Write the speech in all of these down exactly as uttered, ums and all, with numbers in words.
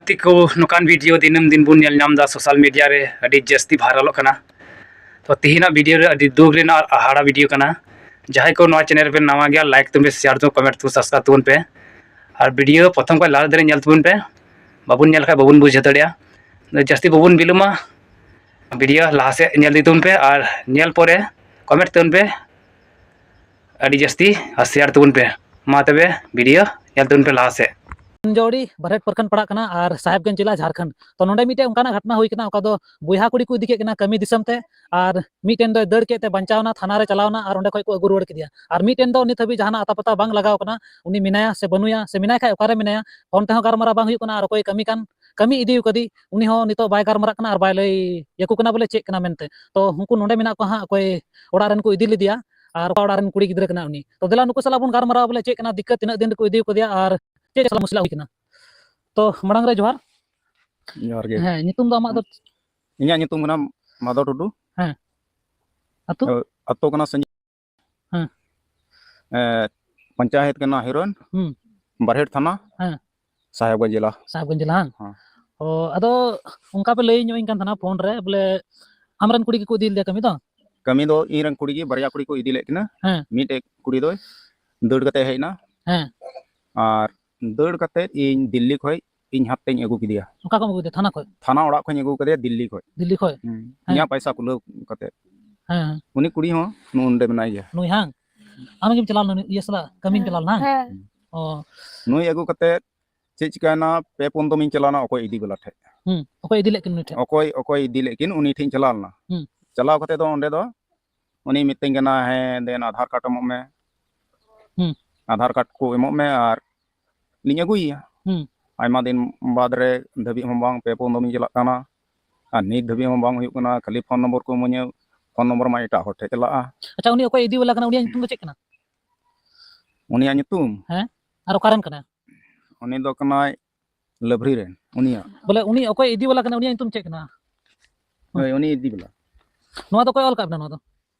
ᱜᱟᱛᱮ ᱠᱚ, ᱱᱚᱝᱠᱟᱱ ᱵᱷᱤᱰᱤᱭᱳ ᱫᱤᱱᱟᱹᱢ ᱫᱤᱱ ᱵᱚᱱ ᱧᱮᱞ ᱧᱟᱢ ᱮᱫᱟ ᱥᱳᱥᱟᱞ ᱢᱤᱰᱤᱭᱟ ᱨᱮ, ᱟᱹᱰᱤ ᱡᱟᱹᱥᱛᱤ ᱵᱷᱟᱭᱨᱟᱞᱚᱜ ᱠᱟᱱᱟ᱾ ᱛᱚ, ᱛᱮᱦᱮᱧᱟᱜ ᱵᱷᱤᱰᱤᱭᱳ ᱨᱮ ᱟᱹᱰᱤ ᱫᱩᱠ ᱨᱮᱱᱟᱜ ᱟᱨ ᱦᱟᱦᱟᱲᱟ ᱵᱷᱤᱰᱤᱭᱳ ᱠᱟᱱᱟ᱾ ᱡᱟᱦᱟᱸᱭ ᱠᱚ ᱱᱚᱣᱟ ᱪᱮᱱᱮᱞ ᱨᱮᱵᱮᱱ ᱱᱟᱣᱟ ᱜᱮᱭᱟ, ᱞᱟᱭᱤᱠ ᱛᱟᱵᱚᱱ ᱯᱮ, ᱥᱮᱭᱟᱨ ᱛᱟᱵᱚᱱ, ᱠᱚᱢᱮᱱᱴ ᱛᱟᱵᱚᱱ, ᱥᱟᱵᱥᱠᱨᱟᱭᱤᱵ ᱛᱟᱵᱚᱱ ᱯᱮ᱾ ᱟᱨ ᱵᱷᱤᱰᱤᱭᱳ ᱯᱨᱚᱛᱷᱚᱢ ᱠᱷᱚᱱ ᱞᱟᱦᱟ ᱫᱷᱟᱹᱨᱤᱡ ᱧᱮᱞ ᱛᱟᱵᱚᱱ ᱯᱮ, ᱵᱟᱵᱚᱱ ᱧᱮᱞ ᱠᱷᱟᱱ ᱵᱟᱵᱚᱱ ᱵᱩᱡᱷᱟᱹᱣ ᱫᱟᱲᱮᱭᱟᱜᱼᱟ᱾ ᱡᱟᱹᱥᱛᱤ ᱵᱟᱵᱚᱱ ᱵᱤᱞᱚᱢᱟ, ᱵᱷᱤᱰᱤᱭᱳ ᱞᱟᱦᱟ ᱥᱮᱫ ᱧᱮᱞ ᱤᱫᱤ ᱛᱟᱵᱚᱱ ᱯᱮ ᱟᱨ ᱧᱮᱞ ᱯᱚᱨᱮ ᱠᱚᱢᱮᱱᱴ ᱛᱟᱵᱚᱱ ᱯᱮ ᱟᱹᱰᱤ ᱡᱟᱹᱥᱛᱤ ᱟᱨ ᱥᱮᱭᱟᱨ ᱛᱟᱵᱚᱱ ᱯᱮ᱾ ᱢᱟ ᱛᱚᱵᱮ ᱵᱷᱤᱰᱤᱭᱳ ᱧᱮᱞ ᱛᱟᱵᱚᱱ ᱯᱮ ᱞᱟᱦᱟ ᱥᱮᱫ᱾ ᱡᱚᱲᱤ ᱵᱟᱨᱦᱮᱴ ᱯᱨᱚᱠᱷᱚᱸᱰ ᱯᱟᱲᱟᱜ ᱠᱟᱱᱟ ᱟᱨ ᱥᱟᱦᱮᱵᱽᱜᱚᱸᱡᱽ ᱡᱮᱞᱟ, ᱡᱷᱟᱲᱠᱷᱚᱸᱰ᱾ ᱛᱚ, ᱱᱚᱰᱮ ᱢᱤᱫᱴᱮᱡ ᱚᱱᱠᱟᱱᱟᱜ ᱜᱷᱚᱴᱚᱱᱟ ᱦᱩᱭ ᱠᱟᱱᱟ, ᱚᱠᱟ ᱫᱚ ᱵᱚᱭᱦᱟ ᱠᱩᱲᱤ ᱠᱚ ᱤᱫᱤ ᱠᱮᱫ ᱠᱤᱱᱟ ᱠᱟᱹᱢᱤ ᱫᱤᱥᱚᱢ ᱛᱮ, ᱟᱨ ᱢᱤᱫᱴᱮᱱ ᱫᱚᱭ ᱫᱟᱹᱲ ᱠᱮᱫ ᱛᱮ ᱵᱟᱧᱪᱟᱣ ᱮᱱᱟ, ᱛᱷᱟᱱᱟ ᱨᱮ ᱪᱟᱞᱟᱣ ᱮᱱᱟ ᱟᱨ ᱚᱸᱰᱮ ᱠᱷᱚᱡ ᱠᱚ ᱟᱹᱜᱩ ᱨᱩᱣᱟᱹᱲ ᱠᱮᱫᱮᱭᱟ᱾ ᱟᱨ ᱢᱤᱫᱴᱮᱱ ᱫᱚ ᱱᱤᱛ ᱦᱟᱹᱵᱤᱡ ᱡᱟᱦᱟᱱᱟᱜ ᱟᱛᱟ ᱯᱟᱛᱟ ᱵᱟᱝ ᱞᱟᱜᱟᱣ ᱠᱟᱱᱟ, ᱩᱱᱤ ᱢᱮᱱᱟᱭᱟ ᱥᱮ ᱵᱟᱹᱱᱩᱭᱟ, ᱥᱮ ᱢᱮᱱᱟᱭ ᱠᱷᱟᱡ ᱚᱠᱟᱨᱮ ᱢᱮᱱᱟᱭᱟ, ᱯᱷᱳᱱ ᱛᱮᱦᱚᱸ ᱜᱟᱞᱢᱟᱨᱟᱣ ᱵᱟᱝ ᱦᱩᱭᱩᱜ ᱠᱟᱱᱟ, ᱟᱨ ᱚᱠᱚᱭ ᱠᱟᱹᱢᱤ ᱠᱟᱱ, ᱠᱟᱹᱢᱤ ᱤᱫᱤ ᱠᱟᱫᱮ, ᱩᱱᱤ ᱦᱚᱸ ᱱᱤᱛᱚᱜ ᱵᱟᱭ ᱜᱟᱞᱢᱟᱨᱟᱜ ᱠᱟᱱᱟ ᱟᱨ ᱵᱟᱭ ᱞᱟᱹᱭ ᱟᱠᱚ ᱠᱟᱱᱟ ᱵᱚᱞᱮ ᱪᱮᱫ ᱠᱟᱱᱟ ᱢᱮᱱᱛᱮ᱾ ᱛᱚ, ᱩᱱᱠᱩ ᱱᱚᱰᱮ ᱢᱮᱱᱟᱜ ᱠᱚᱣᱟ ᱦᱟᱸᱜ, ᱚᱠᱚᱭ ᱚᱲᱟᱜ ᱨᱮᱱ ᱠᱚ ᱤᱫᱤ ᱞᱮᱫᱮᱭᱟ ᱟᱨ ᱚᱠᱟ ᱚᱲᱟᱜ ᱨᱮᱱ ᱠᱩᱲᱤ ᱜᱤᱫᱽᱨᱟᱹ ᱠᱟᱱᱟᱭ ᱩᱱᱤ᱾ ᱛᱚ, ᱫᱮᱞᱟ ᱱᱩᱠᱩ ᱥᱟᱞᱟᱜ ᱵᱚᱱ ᱜᱟᱞᱢᱟᱨᱟᱣᱟ ᱵᱚᱞᱮ ᱪᱮᱫ ᱠᱟᱱᱟ ᱫᱤᱠᱠᱟᱛ, ᱛᱤᱱᱟᱹᱜ ᱫᱤᱱ ᱨᱮᱠᱚ ᱤᱫᱤ ᱠᱟᱫᱮᱭᱟ ᱟᱨ ᱪᱮᱫ ᱥᱟᱞᱟᱜ ᱢᱩᱥᱞᱟ ᱦᱩᱭ ᱠᱟᱱᱟ᱾ ᱛᱚ, ᱢᱟᱲᱟᱝ ᱨᱮ ᱡᱚᱦᱟᱨ᱾ ᱡᱚᱦᱟᱨ ᱜᱮ᱾ ᱦᱮᱸ, ᱧᱩᱛᱩᱢ ᱫᱚ ᱟᱢᱟᱜ ᱫᱚ? ᱤᱧᱟᱹᱜ ᱧᱩᱛᱩᱢ ᱠᱟᱱᱟ ᱢᱟᱫᱷᱚ ᱴᱩᱰᱩ᱾ ᱦᱮᱸ᱾ ᱟᱹᱛᱩ? ᱟᱹᱛᱩ ᱠᱟᱱᱟ ᱥᱟᱹᱧᱡᱤ᱾ ᱦᱮᱸ᱾ ᱮ, ᱯᱚᱧᱪᱟᱭᱮᱛ ᱠᱟᱱᱟ ᱦᱤᱨᱳᱱ, ᱦᱩᱸ᱾ ᱵᱟᱨᱦᱮᱴ ᱛᱷᱟᱱᱟ, ᱦᱮᱸ᱾ ᱥᱟᱦᱮᱵᱽᱜᱚᱸᱡᱽ ᱡᱮᱞᱟ᱾ ᱥᱟᱦᱮᱵᱽᱜᱚᱸᱡᱽ ᱡᱮᱞᱟ, ᱦᱟᱝ? ᱦᱮᱸ᱾ ᱚ, ᱟᱫᱚ ᱚᱱᱠᱟ ᱯᱮ ᱞᱟᱹᱭ ᱧᱚᱜ ᱟᱹᱧ ᱠᱟᱱ ᱛᱟᱦᱮᱱᱟ ᱯᱷᱳᱱ ᱨᱮ, ᱵᱚᱞᱮ ᱟᱢᱨᱮᱱ ᱠᱩᱲᱤ ᱜᱮᱠᱚ ᱤᱫᱤ ᱞᱮᱫᱮᱭᱟ ᱠᱟᱹᱢᱤ ᱫᱚ? ᱠᱟᱹᱢᱤ ᱫᱚ ᱤᱧ ᱨᱮᱱ ᱠᱩᱲᱤ ᱜᱮ, ᱵᱟᱨᱭᱟ ᱠᱩᱲᱤ ᱠᱚ ᱤᱫᱤ ᱞᱮᱫ ᱠᱤᱱᱟ᱾ ᱦᱮᱸ᱾ ᱢᱤᱫᱴᱮᱡ ᱠᱩᱲᱤ ᱫᱚᱭ ᱫᱟᱹᱲ ᱠᱟᱛᱮ ᱦᱮᱡ ᱮᱱᱟ᱾ ᱦᱮᱸ᱾ ᱟᱨ ᱫᱟᱹᱲ ᱠᱟᱛᱮ ᱤᱧ ᱫᱤᱞᱞᱤ ᱠᱷᱚᱡ ᱤᱧ ᱦᱟᱛ ᱛᱮᱧ ᱟᱹᱜᱩ ᱠᱮᱫᱮᱭᱟ᱾ ᱚᱠᱟ ᱠᱷᱚᱱ ᱮᱢ ᱟᱹᱜᱩ ᱠᱮᱫᱮᱭᱟ? ᱛᱷᱟᱱᱟ ᱠᱷᱚᱡ? ᱛᱷᱟᱱᱟ ᱚᱲᱟᱜ ᱠᱷᱚᱡ ᱤᱧ ᱟᱹᱜᱩ ᱠᱮᱫᱮᱭᱟ ᱫᱤᱞᱞᱤ ᱠᱷᱚᱡ᱾ ᱫᱤᱞᱞᱤ ᱠᱷᱚᱡ? ᱦᱩᱸ᱾ ᱦᱮᱸ᱾ ᱤᱧᱟᱹᱜ ᱯᱚᱭᱥᱟ ᱠᱩᱞᱟᱹᱣ ᱠᱟᱛᱮ᱾ ᱦᱮᱸ, ᱦᱮᱸ᱾ ᱩᱱᱤ ᱠᱩᱲᱤ ᱦᱚᱸ ᱱᱚᱰᱮ ᱢᱮᱱᱟᱭ ᱜᱮᱭᱟ᱾ ᱱᱩᱭ ᱦᱟᱝ? ᱦᱩᱸ᱾ ᱟᱢ ᱜᱮᱢ ᱪᱟᱞᱟᱣ ᱞᱮᱱᱟ ᱱᱩᱭ ᱤᱭᱟᱹ ᱥᱟᱞᱟᱜ? ᱠᱟᱹᱢᱤᱢ ᱪᱟᱞᱟᱣ ᱞᱮᱱᱟ, ᱦᱟᱝ? ᱦᱮᱸ᱾ ᱚ᱾ ᱱᱩᱭ ᱟᱹᱜᱩ ᱠᱟᱛᱮ ᱪᱮᱫ ᱪᱤᱠᱟᱭᱱᱟ, ᱯᱮ ᱯᱩᱱ ᱫᱚᱢᱤᱧ ᱪᱟᱞᱟᱣᱱᱟ ᱚᱠᱚᱭ ᱤᱫᱤ ᱵᱟᱞᱟ ᱴᱷᱮᱡ᱾ ᱦᱩᱸ, ᱚᱠᱚᱭ ᱤᱫᱤ ᱞᱮᱫ ᱠᱤᱱ ᱩᱱᱤ ᱴᱷᱮᱡ? ᱚᱠᱚᱭ, ᱚᱠᱚᱭ ᱤᱫᱤ ᱞᱮᱫ ᱠᱤᱱ ᱩᱱᱤ ᱴᱷᱮᱡ ᱤᱧ ᱪᱟᱞᱟᱣ ᱞᱮᱱᱟ᱾ ᱦᱩᱸ᱾ ᱪᱟᱞᱟᱣ ᱠᱟᱛᱮ ᱫᱚ ᱚᱸᱰᱮ ᱫᱚ ᱩᱱᱤ ᱢᱤᱛᱟᱹᱧ ᱠᱟᱱᱟ, "ᱦᱮᱸ, ᱫᱮᱱ ᱟᱫᱷᱟᱨ ᱠᱟᱨᱰ ᱮᱢᱚᱜ ᱢᱮ᱾ ᱦᱩᱸ᱾ ᱟᱫᱷᱟᱨ ᱠᱟᱨᱰ ᱠᱚ ᱮᱢᱚᱜ ᱢᱮ ᱟᱨ ᱞᱤᱧ ᱟᱹᱜᱩᱭᱮᱭᱟ᱾" ᱦᱩᱸ᱾ ᱟᱭᱢᱟ ᱫᱤᱱ ᱵᱟᱫᱽ ᱨᱮ ᱫᱷᱟᱹᱵᱤᱡ ᱦᱚᱸ ᱵᱟᱝ, ᱯᱮ ᱯᱩᱱ ᱫᱚᱢᱤᱧ ᱪᱟᱞᱟᱜ ᱠᱟᱱᱟ ᱟᱨ ᱱᱤᱛ ᱫᱷᱟᱹᱵᱤᱡ ᱦᱚᱸ ᱵᱟᱝ ᱦᱩᱭᱩᱜ ᱠᱟᱱᱟ᱾ ᱠᱷᱟᱹᱞᱤ ᱯᱷᱳᱱ ᱱᱚᱢᱵᱚᱨ ᱠᱚ ᱤᱢᱟᱹᱧᱟ, ᱯᱷᱳᱱ ᱱᱚᱢᱵᱚᱨ ᱢᱟ ᱮᱴᱟᱜ ᱦᱚᱲ ᱴᱷᱮᱡ ᱪᱟᱞᱟᱜᱼᱟ᱾ ᱟᱪᱪᱷᱟ, ᱩᱱᱤ ᱚᱠᱚᱭ ᱤᱫᱤ ᱵᱟᱞᱟ ᱠᱟᱱᱟ, ᱩᱱᱤᱭᱟᱜ ᱧᱩᱛᱩᱢ ᱫᱚ ᱪᱮᱫ ᱠᱟᱱᱟ? ᱩᱱᱤᱭᱟᱜ ᱧᱩᱛᱩᱢ? ᱦᱮᱸ, ᱟᱨ ᱚᱠᱟᱨᱮᱱ ᱠᱟᱱᱟᱭ? ᱩᱱᱤ ᱫᱚ ᱠᱟᱱᱟᱭ ᱞᱟᱵᱷᱨᱤ ᱨᱮᱱ, ᱩᱱᱤᱭᱟᱜ᱾ ᱵᱚᱞᱮ, ᱩᱱᱤ ᱚᱠᱚᱭ ᱤᱫᱤ ᱵᱟᱞᱟ ᱠᱟᱱᱟ, ᱩᱱᱤᱭᱟᱜ ᱧᱩᱛᱩᱢ ᱪᱮᱫ ᱠᱟᱱᱟ? ᱦᱳᱭ, ᱩᱱᱤ ᱤᱫᱤ ᱵᱟᱞᱟ᱾ ᱱᱚᱣᱟ ᱫᱚ ᱚᱠᱚᱭ ᱚᱞ ᱠᱟᱜ ᱵᱮᱱᱟ ᱱᱚᱣᱟ ᱫᱚ?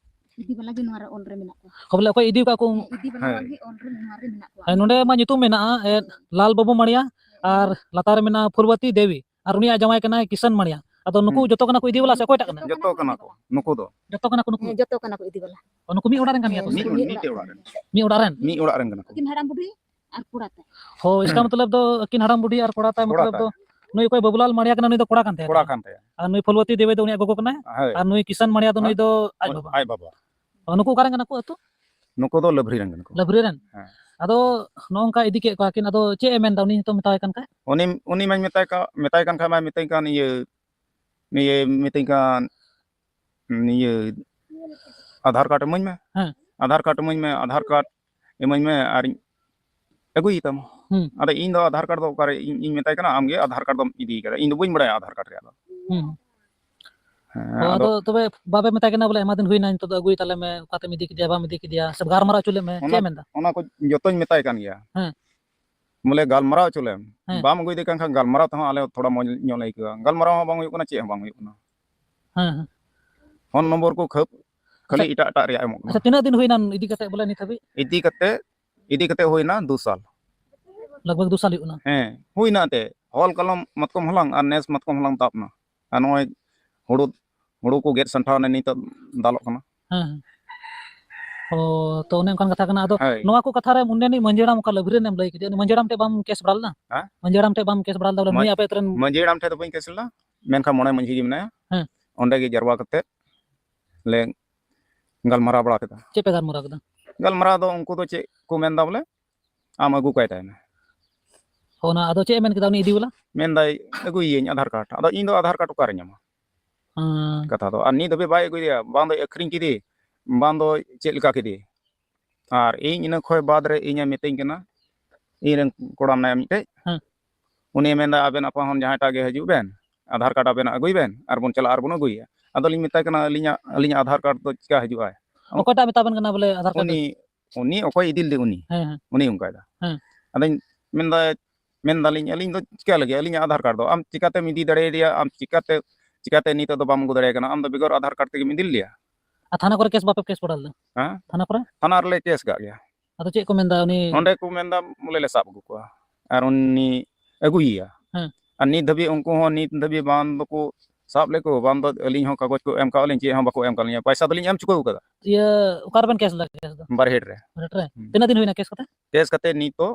ᱤᱫᱤ ᱵᱟᱞᱟ ᱜᱮ ᱱᱚᱣᱟ ᱨᱮ ᱚᱞ ᱨᱮ ᱢᱮᱱᱟᱜ ᱠᱚᱣᱟ᱾ ᱦᱚᱸ, ᱵᱚᱞᱮ, ᱚᱠᱚᱭ ᱤᱫᱤ ᱠᱟᱜ ᱠᱚ? ᱤᱫᱤ ᱵᱟᱞᱟ ᱦᱮᱸ᱾ ᱜᱮ ᱚᱞ ᱨᱮ, ᱱᱚᱣᱟ ᱨᱮ ᱢᱮᱱᱟᱜ ᱠᱚᱣᱟ᱾ ᱦᱮᱸ, ᱱᱚᱰᱮ ᱢᱟ ᱧᱩᱛᱩᱢ ᱢᱮᱱᱟᱜᱼᱟ, ᱮ, ᱞᱟᱞ ᱵᱟᱹᱵᱩ ᱢᱟᱲᱤᱭᱟ᱾ ᱟᱨ ᱞᱟᱛᱟᱨ ᱨᱮ ᱢᱮᱱᱟᱜᱼᱟ ᱯᱷᱩᱞᱵᱚᱛᱤ ᱫᱮᱵᱤ, ᱟᱨ ᱩᱱᱤᱭᱟᱜ ᱡᱟᱶᱟᱭ ᱠᱟᱱᱟᱭ ᱠᱤᱥᱟᱱ ᱢᱟᱲᱤᱭᱟ᱾ ᱟᱫᱚ ᱱᱩᱠᱩ ᱦᱩᱸ᱾ ᱡᱚᱛᱚ ᱠᱟᱱᱟ ᱠᱚ ᱤᱫᱤ ᱵᱟᱞᱟ ᱥᱮ ᱚᱠᱚᱭᱴᱟᱜ ᱠᱟᱱᱟ? ᱡᱚᱛᱚ ᱠᱟᱱᱟ ᱠᱚ, ᱱᱩᱠᱩ ᱫᱚ᱾ ᱡᱚᱛᱚ ᱠᱟᱱᱟ ᱠᱚ ᱱᱩᱠᱩ? ᱦᱮᱸ, ᱡᱚᱛᱚ ᱠᱟᱱᱟ ᱠᱚ ᱤᱫᱤ ᱵᱟᱞᱟ᱾ ᱚ, ᱱᱩᱠᱩ ᱢᱤᱫ ᱚᱲᱟᱜ ᱨᱮᱱ ᱠᱟᱱ ᱜᱮᱭᱟ ᱠᱚ? ᱢᱤᱫ, ᱢᱤᱫᱴᱮᱡ ᱚᱲᱟᱜ ᱨᱮᱱ᱾ ᱢᱤᱫ ᱚᱲᱟᱜ ᱨᱮᱱ? ᱢᱤᱫ ᱚᱲᱟᱜ ᱨᱮᱱ ᱠᱟᱱᱟ ᱠᱚ᱾ ᱟᱹᱠᱤᱱ ᱦᱟᱲᱟᱢ ᱵᱩᱰᱷᱤ ᱟᱨ ᱠᱚᱲᱟ ᱛᱟᱭ᱾ ᱦᱳᱭ, ᱤᱥᱠᱟ ᱢᱚᱛᱞᱚᱵ ᱫᱚ ᱟᱹᱠᱤᱱ ᱦᱟᱲᱟᱢ ᱵᱩᱰᱷᱤ ᱟᱨ ᱠᱚᱲᱟ ᱛᱟᱭ, ᱠᱚᱲᱟ ᱢᱚᱛᱞᱚᱵ ᱫᱚ ᱛᱟᱭ᱾ ᱱᱩᱭ ᱚᱠᱚᱭ ᱵᱟᱹᱵᱩᱞᱟᱞ ᱢᱟᱲᱤᱭᱟ ᱠᱟᱱᱟ, ᱱᱩᱭ ᱫᱚ ᱠᱚᱲᱟ ᱠᱟᱱ ᱛᱟᱭᱟ᱾ ᱠᱚᱲᱟ ᱠᱟᱱ ᱛᱟᱭᱟ᱾ ᱟᱨ ᱱᱩᱭ ᱯᱷᱩᱞᱵᱚᱛᱤ ᱫᱮᱵᱤ ᱫᱚ ᱩᱱᱤᱭᱟᱜ ᱜᱚᱜᱚ ᱠᱟᱱᱟᱭ᱾ ᱦᱳᱭ᱾ ᱟᱨ ᱱᱩᱭ ᱠᱤᱥᱟᱱ ᱢᱟᱲᱤᱭᱟ ᱫᱚ ᱱᱩᱭ ᱫᱚ ᱟᱡ ᱵᱟᱵᱟ᱾ ᱟᱡ ᱵᱟᱵᱟ᱾ ᱚ, ᱱᱩᱠᱩ ᱚᱠᱟ ᱨᱮᱱ ᱠᱟᱱᱟ ᱠᱚ ᱟᱹᱛᱩ? ᱱᱩᱠᱩ ᱫᱚ ᱞᱟᱵᱷᱨᱤ ᱨᱮᱱ ᱠᱟᱱᱟ ᱠᱚ᱾ ᱞᱟᱵᱷᱨᱤ ᱨᱮᱱ? ᱦᱮᱸ᱾ ᱟᱫᱚ ᱱᱚᱜᱼᱚ ᱱᱚᱝᱠᱟ ᱤᱫᱤ ᱠᱮᱫ ᱠᱚᱣᱟ ᱠᱤᱱ, ᱟᱫᱚ ᱪᱮᱫ ᱮ ᱢᱮᱱᱫᱟ ᱩᱱᱤ ᱱᱤᱛᱚᱜ ᱢᱮᱛᱟᱣᱟᱭ ᱠᱟᱱ ᱠᱷᱟᱡ? ᱩᱱᱤ, ᱩᱱᱤ ᱢᱟᱧ ᱢᱮᱛᱟᱭ ᱠᱟ-, ᱢᱮᱛᱟᱭ ᱠᱟᱱ ᱠᱷᱟᱡ ᱢᱟᱭ ᱢᱤᱛᱟᱹᱧ ᱠᱟᱱ ᱤᱭᱟᱹ, ᱤᱭᱟᱹ ᱢᱤᱛᱟᱹᱧ ᱠᱟᱱ ᱤᱭᱟᱹ ᱟᱫᱷᱟᱨ ᱠᱟᱨᱰ ᱤᱢᱟᱹᱧ ᱢᱮ᱾ ᱦᱮᱸ᱾ ᱟᱫᱷᱟᱨ ᱠᱟᱨᱰ ᱤᱢᱟᱹᱧ ᱢᱮ, ᱟᱫᱷᱟᱨ ᱠᱟᱨᱰ ᱤᱢᱟᱹᱧ ᱢᱮ ᱟᱨᱤᱧ ᱟᱹᱜᱩᱭ ᱛᱟᱢᱟ᱾ ᱦᱩᱸ᱾ ᱟᱫᱚ ᱤᱧ ᱫᱚ ᱟᱫᱷᱟᱨ ᱠᱟᱨᱰ ᱫᱚ ᱚᱠᱟᱨᱮ, ᱤᱧ, ᱤᱧ ᱢᱮᱛᱟᱭ ᱠᱟᱱᱟ, "ᱟᱢ ᱜᱮ ᱟᱫᱷᱟᱨ ᱠᱟᱨᱰ ᱫᱚᱢ ᱤᱫᱤ ᱠᱟᱫᱟ, ᱤᱧ ᱫᱚ ᱵᱟᱹᱧ ᱵᱟᱲᱟᱭᱟ ᱟᱫᱷᱟᱨ ᱠᱟᱨᱰ ᱨᱮᱭᱟᱜ ᱫᱚ᱾" ᱦᱩᱸ᱾ ᱦᱮᱸ, ᱚ, ᱟᱫᱚ ᱟᱫᱚ ᱛᱚᱵᱮ ᱵᱟᱯᱮ ᱢᱮᱛᱟᱭ ᱠᱟᱱᱟ ᱵᱚᱞᱮ, "ᱟᱭᱢᱟ ᱫᱤᱱ ᱦᱩᱭᱱᱟ, ᱱᱤᱛᱚᱜ ᱫᱚ ᱟᱹᱜᱩᱭ ᱛᱟᱞᱮ ᱢᱮ, ᱚᱠᱟᱛᱮᱢ ᱤᱫᱤ ᱠᱮᱫᱮᱭᱟ, ᱵᱟᱢ ᱤᱫᱤ ᱠᱮᱫᱮᱭᱟ, ᱥᱮ ᱜᱟᱞᱢᱟᱨᱟᱣ ᱦᱚᱪᱚ ᱞᱮᱢ ᱢᱮ"? ᱪᱮᱫ ᱚᱱᱟ, ᱮ ᱢᱮᱱᱫᱟ? ᱚᱱᱟ ᱠᱚ ᱡᱚᱛᱚᱧ ᱢᱮᱛᱟᱭ ᱠᱟᱱ ᱜᱮᱭᱟ᱾ ᱦᱮᱸ᱾ ᱵᱚᱞᱮ ᱜᱟᱞᱢᱟᱨᱟᱣ ᱦᱚᱪᱚ ᱞᱮᱢ᱾ ᱦᱮᱸ᱾ ᱵᱟᱢ ᱟᱹᱜᱩᱭᱮᱫᱮ ᱠᱟᱱ ᱠᱷᱟᱱ ᱜᱟᱞᱢᱟᱨᱟᱣ ᱛᱮᱦᱚᱸ ᱟᱞᱮ ᱛᱷᱚᱲᱟ ᱢᱚᱡᱽ ᱧᱚᱜ ᱞᱮ ᱟᱹᱭᱠᱟᱹᱣᱟ᱾ ᱜᱟᱞᱢᱟᱨᱟᱣ ᱦᱚᱸ ᱵᱟᱝ ᱦᱩᱭᱩᱜ ᱠᱟᱱᱟ, ᱪᱮᱫ ᱦᱚᱸ ᱵᱟᱝ ᱦᱩᱭᱩᱜ ᱠᱟᱱᱟ᱾ ᱦᱮᱸ, ᱦᱮᱸ᱾ ᱯᱷᱳᱱ ᱱᱚᱢᱵᱚᱨ ᱠᱚ ᱠᱷᱟᱹᱯ-, ᱠᱷᱟᱹᱞᱤ ᱟᱪᱪᱷᱟ, ᱮᱴᱟᱜ ᱮᱴᱟᱜ ᱨᱮᱭᱟᱜ ᱮᱢᱚᱜ ᱠᱟᱱᱟ᱾ ᱟᱪᱪᱷᱟ, ᱛᱤᱱᱟᱹᱜ ᱫᱤᱱ ᱦᱩᱭᱱᱟ ᱤᱫᱤ ᱠᱟᱛᱮ ᱵᱚᱞᱮ ᱱᱤᱛ ᱦᱟᱹᱵᱤᱡ? ᱤᱫᱤ ᱠᱟᱛᱮ, ᱤᱫᱤ ᱠᱟᱛᱮ ᱦᱩᱭᱱᱟ ᱫᱩ ᱥᱟᱞ᱾ ᱞᱟᱜᱽ ᱵᱷᱟᱜᱽ ᱫᱩ ᱥᱟᱞ ᱦᱩᱭᱩᱜ ᱠᱟᱱᱟ? ᱦᱮᱸ, ᱦᱩᱭᱱᱟ ᱮᱱᱛᱮ᱾ ᱦᱚᱞ ᱠᱟᱞᱚᱢ ᱢᱟᱛᱠᱚᱢ ᱦᱟᱞᱟᱝ ᱟᱨ ᱱᱮᱥ ᱢᱟᱛᱠᱚᱢ ᱦᱟᱞᱟᱝ ᱛᱟᱵ ᱱᱟ᱾ ᱟᱨ ᱱᱚᱜᱼᱚᱭ ᱦᱩᱲᱩ, ᱦᱩᱲᱩ ᱠᱚ ᱜᱮᱫ ᱥᱟᱢᱴᱟᱣ ᱱᱟ, ᱱᱤᱛᱚᱜ ᱫᱟᱞᱚᱜ ᱠᱟᱱᱟ᱾ ᱦᱮᱸ, ᱦᱮᱸ᱾ ᱚ, ᱛᱚ ᱚᱱᱮ ᱚᱱᱠᱟᱱ ᱠᱟᱛᱷᱟ ᱠᱟᱱᱟ᱾ ᱟᱫᱚ ᱦᱳᱭ᱾ ᱱᱚᱣᱟ ᱠᱚ ᱠᱟᱛᱷᱟ ᱨᱮ ᱩᱱᱤ ᱨᱤᱱᱤᱡ ᱢᱟᱹᱡᱷᱤ ᱦᱟᱲᱟᱢ ᱚᱠᱟ ᱞᱟᱹᱵᱷᱨᱤ ᱨᱮᱱᱮᱢ ᱞᱟᱹᱭ ᱠᱮᱫᱮᱭᱟ, ᱩᱱᱤ ᱢᱟᱹᱡᱷᱤ ᱦᱟᱲᱟᱢ ᱴᱷᱮᱱ ᱵᱟᱢ ᱠᱮᱥ ᱵᱟᱲᱟ ᱞᱮᱱᱟ? ᱦᱮᱸ? ᱢᱟᱹᱡᱷᱤ ᱦᱟᱲᱟᱢ ᱴᱷᱮᱱ ᱵᱟᱢ ᱠᱮᱥ ᱵᱟᱲᱟ ᱞᱮᱫᱟ ᱵᱚᱞᱮ, ᱢᱟᱹᱡ-, ᱱᱩᱭ ᱟᱯᱮ ᱟᱹᱛᱩ ᱨᱮᱱ? ᱢᱟᱹᱡᱷᱤ ᱦᱟᱲᱟᱢ ᱴᱷᱮᱱ ᱫᱚ ᱵᱟᱹᱧ ᱠᱮᱥ ᱞᱮᱫᱟ, ᱢᱮᱱᱠᱷᱟᱱ ᱢᱚᱬᱮ ᱢᱟᱹᱡᱷᱤ ᱜᱮ ᱢᱮᱱᱟᱭᱟ᱾ ᱦᱮᱸ᱾ ᱚᱸᱰᱮ ᱜᱮ ᱡᱟᱨᱣᱟ ᱠᱟᱛᱮ ᱞᱮ ᱜᱟᱞᱢᱟᱨᱟᱣ ᱵᱟᱲᱟ ᱠᱮᱫᱟ᱾ ᱪᱮᱫ ᱯᱮ ᱜᱟᱞᱢᱟᱨᱟᱣ ᱠᱮᱫᱟ? ᱜᱟᱞᱢᱟᱨᱟᱣ ᱫᱚ ᱩᱱᱠᱩ ᱫᱚ ᱪᱮᱫ ᱠᱚ ᱢᱮᱱᱫᱟ ᱵᱚᱞᱮ, ᱟᱢ ᱟᱹᱜᱩ ᱠᱟᱭ ᱛᱟᱭ ᱢᱮ᱾ ᱚᱱᱟ ᱟᱫᱚ ᱪᱮᱫ ᱮ ᱢᱮᱱ ᱠᱮᱫᱟ ᱩᱱᱤ ᱤᱫᱤ ᱵᱟᱞᱟ? ᱢᱮᱱᱫᱟᱭ, "ᱟᱹᱜᱩᱭᱮᱭᱟᱹᱧ ᱟᱫᱷᱟᱨ ᱠᱟᱨᱰ᱾" ᱟᱫᱚ ᱤᱧ ᱫᱚ ᱟᱫᱷᱟᱨ ᱠᱟᱨᱰ ᱚᱠᱟᱨᱮ ᱧᱟᱢᱟ? ᱦᱮᱸ᱾ ᱠᱟᱛᱷᱟ ᱫᱚ, ᱟᱨ ᱱᱤᱛ ᱫᱷᱟᱹᱵᱤᱡ ᱵᱟᱭ ᱟᱹᱜᱩᱭᱮᱫᱟ, ᱵᱟᱝ ᱫᱚᱭ ᱟᱹᱠᱷᱨᱤᱧ ᱠᱮᱫᱮ, ᱵᱟᱝ ᱫᱚ ᱪᱮᱫ ᱞᱮᱠᱟ ᱠᱮᱫᱮ᱾ ᱟᱨ ᱤᱧ ᱤᱱᱟᱹ ᱠᱷᱚᱡ ᱵᱟᱫᱽ ᱨᱮ ᱤᱧᱮ ᱢᱤᱛᱟᱹᱧ ᱠᱟᱱᱟ, ᱤᱧ ᱨᱮᱱ ᱠᱚᱲᱟ ᱢᱮᱱᱟᱭᱟ ᱢᱤᱫᱴᱮᱡ, ᱦᱮᱸ᱾ ᱩᱱᱤᱭᱮ ᱢᱮᱱᱫᱟ, "ᱟᱵᱮᱱ ᱟᱯᱟ ᱦᱚᱱ ᱡᱟᱦᱟᱸᱭ ᱴᱟᱜ ᱜᱮ ᱦᱤᱡᱩᱜ ᱵᱮᱱ, ᱟᱫᱷᱟᱨ ᱠᱟᱨᱰ ᱟᱵᱮᱱᱟᱜ ᱟᱹᱜᱩᱭ ᱵᱮᱱ, ᱟᱨ ᱵᱚᱱ ᱪᱟᱞᱟᱜᱼᱟ ᱟᱨ ᱵᱚᱱ ᱟᱹᱜᱩᱭᱟ᱾" ᱟᱫᱚᱞᱤᱧ ᱢᱮᱛᱟᱭ ᱠᱟᱱᱟ, "ᱟᱹᱞᱤᱧᱟᱜ, ᱟᱹᱞᱤᱧᱟᱜ ᱟᱫᱷᱟᱨ ᱠᱟᱨᱰ ᱫᱚ ᱪᱤᱠᱟ ᱦᱤᱡᱩᱜᱼᱟ?" ᱚᱠᱚᱭᱴᱟᱜ ᱢᱮᱛᱟ ᱵᱮᱱ ᱠᱟᱱᱟ ᱵᱚᱞᱮ ᱟᱫᱷᱟᱨ ᱠᱟᱨᱰ ᱩᱱᱤ, ᱫᱚ? ᱩᱱᱤ ᱚᱠᱚᱭ ᱤᱫᱤ ᱞᱮᱫᱮ ᱩᱱᱤ, ᱦᱮᱸ, ᱦᱮᱸ᱾ ᱩᱱᱤ ᱚᱱᱠᱟᱭᱮᱫᱟ᱾ ᱦᱮᱸ᱾ ᱟᱫᱚᱧ ᱢᱮᱱᱫᱟ, ᱢᱮᱱᱫᱟᱞᱤᱧ, "ᱟᱹᱞᱤᱧ ᱫᱚ ᱪᱤᱠᱟ ᱞᱟᱹᱜᱤᱫ? ᱟᱹᱞᱤᱧᱟᱜ ᱟᱫᱷᱟᱨ ᱠᱟᱨᱰ ᱫᱚ ᱟᱢ ᱪᱤᱠᱟᱛᱮᱢ ᱤᱫᱤ ᱫᱟᱲᱮᱭᱟᱫᱮᱭᱟ? ᱟᱢ ᱪᱤᱠᱟᱛᱮ, ᱪᱤᱠᱟᱛᱮ ᱱᱤᱛᱚᱜ ᱫᱚ ᱵᱟᱢ ᱟᱹᱜᱩ ᱫᱟᱲᱮᱭᱟᱭ ᱠᱟᱱᱟ? ᱟᱢ ᱫᱚ ᱵᱮᱜᱚᱨ ᱟᱫᱷᱟᱨ ᱠᱟᱨᱰ ᱛᱮᱜᱮᱢ ᱤᱫᱤ ᱞᱮᱫᱮᱭᱟ?" ᱟᱨ ᱛᱷᱟᱱᱟ ᱠᱚᱨᱮ ᱠᱮᱥ ᱵᱟᱯᱮ ᱠᱮᱥ ᱵᱟᱲᱟ ᱞᱮᱫᱟ? ᱦᱮᱸ? ᱛᱷᱟᱱᱟ ᱠᱚᱨᱮ? ᱛᱷᱟᱱᱟ ᱨᱮᱞᱮ ᱠᱮᱥ ᱠᱟᱜ ᱜᱮᱭᱟ᱾ ᱟᱫᱚ ᱪᱮᱫ ᱠᱚ ᱢᱮᱱᱫᱟ ᱩᱱᱤ? ᱚᱸᱰᱮ ᱠᱚ ᱢᱮᱱᱫᱟ ᱵᱚᱞᱮ ᱞᱮ ᱥᱟᱵ ᱟᱹᱜᱩ ᱠᱚᱣᱟ᱾ ᱟᱨ ᱩᱱᱤ ᱟᱹᱜᱩᱭᱮᱭᱟ᱾ ᱦᱮᱸ᱾ ᱟᱨ ᱱᱤᱛ ᱫᱷᱟᱹᱵᱤᱡ ᱩᱱᱠᱩ ᱦᱚᱸ ᱱᱤᱛ ᱫᱷᱟᱹᱵᱤᱡ ᱵᱟᱝ ᱫᱚᱠᱚ ᱥᱟᱵ ᱞᱮᱫ ᱠᱚ, ᱵᱟᱝ ᱫᱚ ᱟᱹᱞᱤᱧ ᱦᱚᱸ ᱠᱟᱜᱚᱡᱽ ᱠᱚ ᱮᱢ ᱠᱟᱜ ᱞᱤᱧ, ᱪᱮᱫ ᱦᱚᱸ ᱵᱟᱠᱚ ᱮᱢ ᱠᱟᱜ ᱞᱤᱧᱟ, ᱯᱚᱭᱥᱟ ᱫᱚᱞᱤᱧ ᱮᱢ ᱪᱩᱠᱟᱹᱣ ᱠᱟᱫᱟ᱾ ᱤᱭᱟᱹ, ᱚᱠᱟ ᱨᱮᱵᱮᱱ ᱠᱮᱥ ᱞᱮᱫᱟ ᱠᱮᱥ ᱫᱚ? ᱵᱟᱨᱦᱮᱴ ᱨᱮ᱾ ᱵᱟᱨᱦᱮᱴ ᱨᱮ? ᱦᱩᱸ᱾ ᱛᱤᱱᱟᱹᱜ ᱫᱤᱱ ᱦᱩᱭᱱᱟ ᱠᱮᱥ ᱠᱟᱛᱮ? ᱠᱮᱥ ᱠᱟᱛᱮ ᱱᱤᱛ ᱫᱚ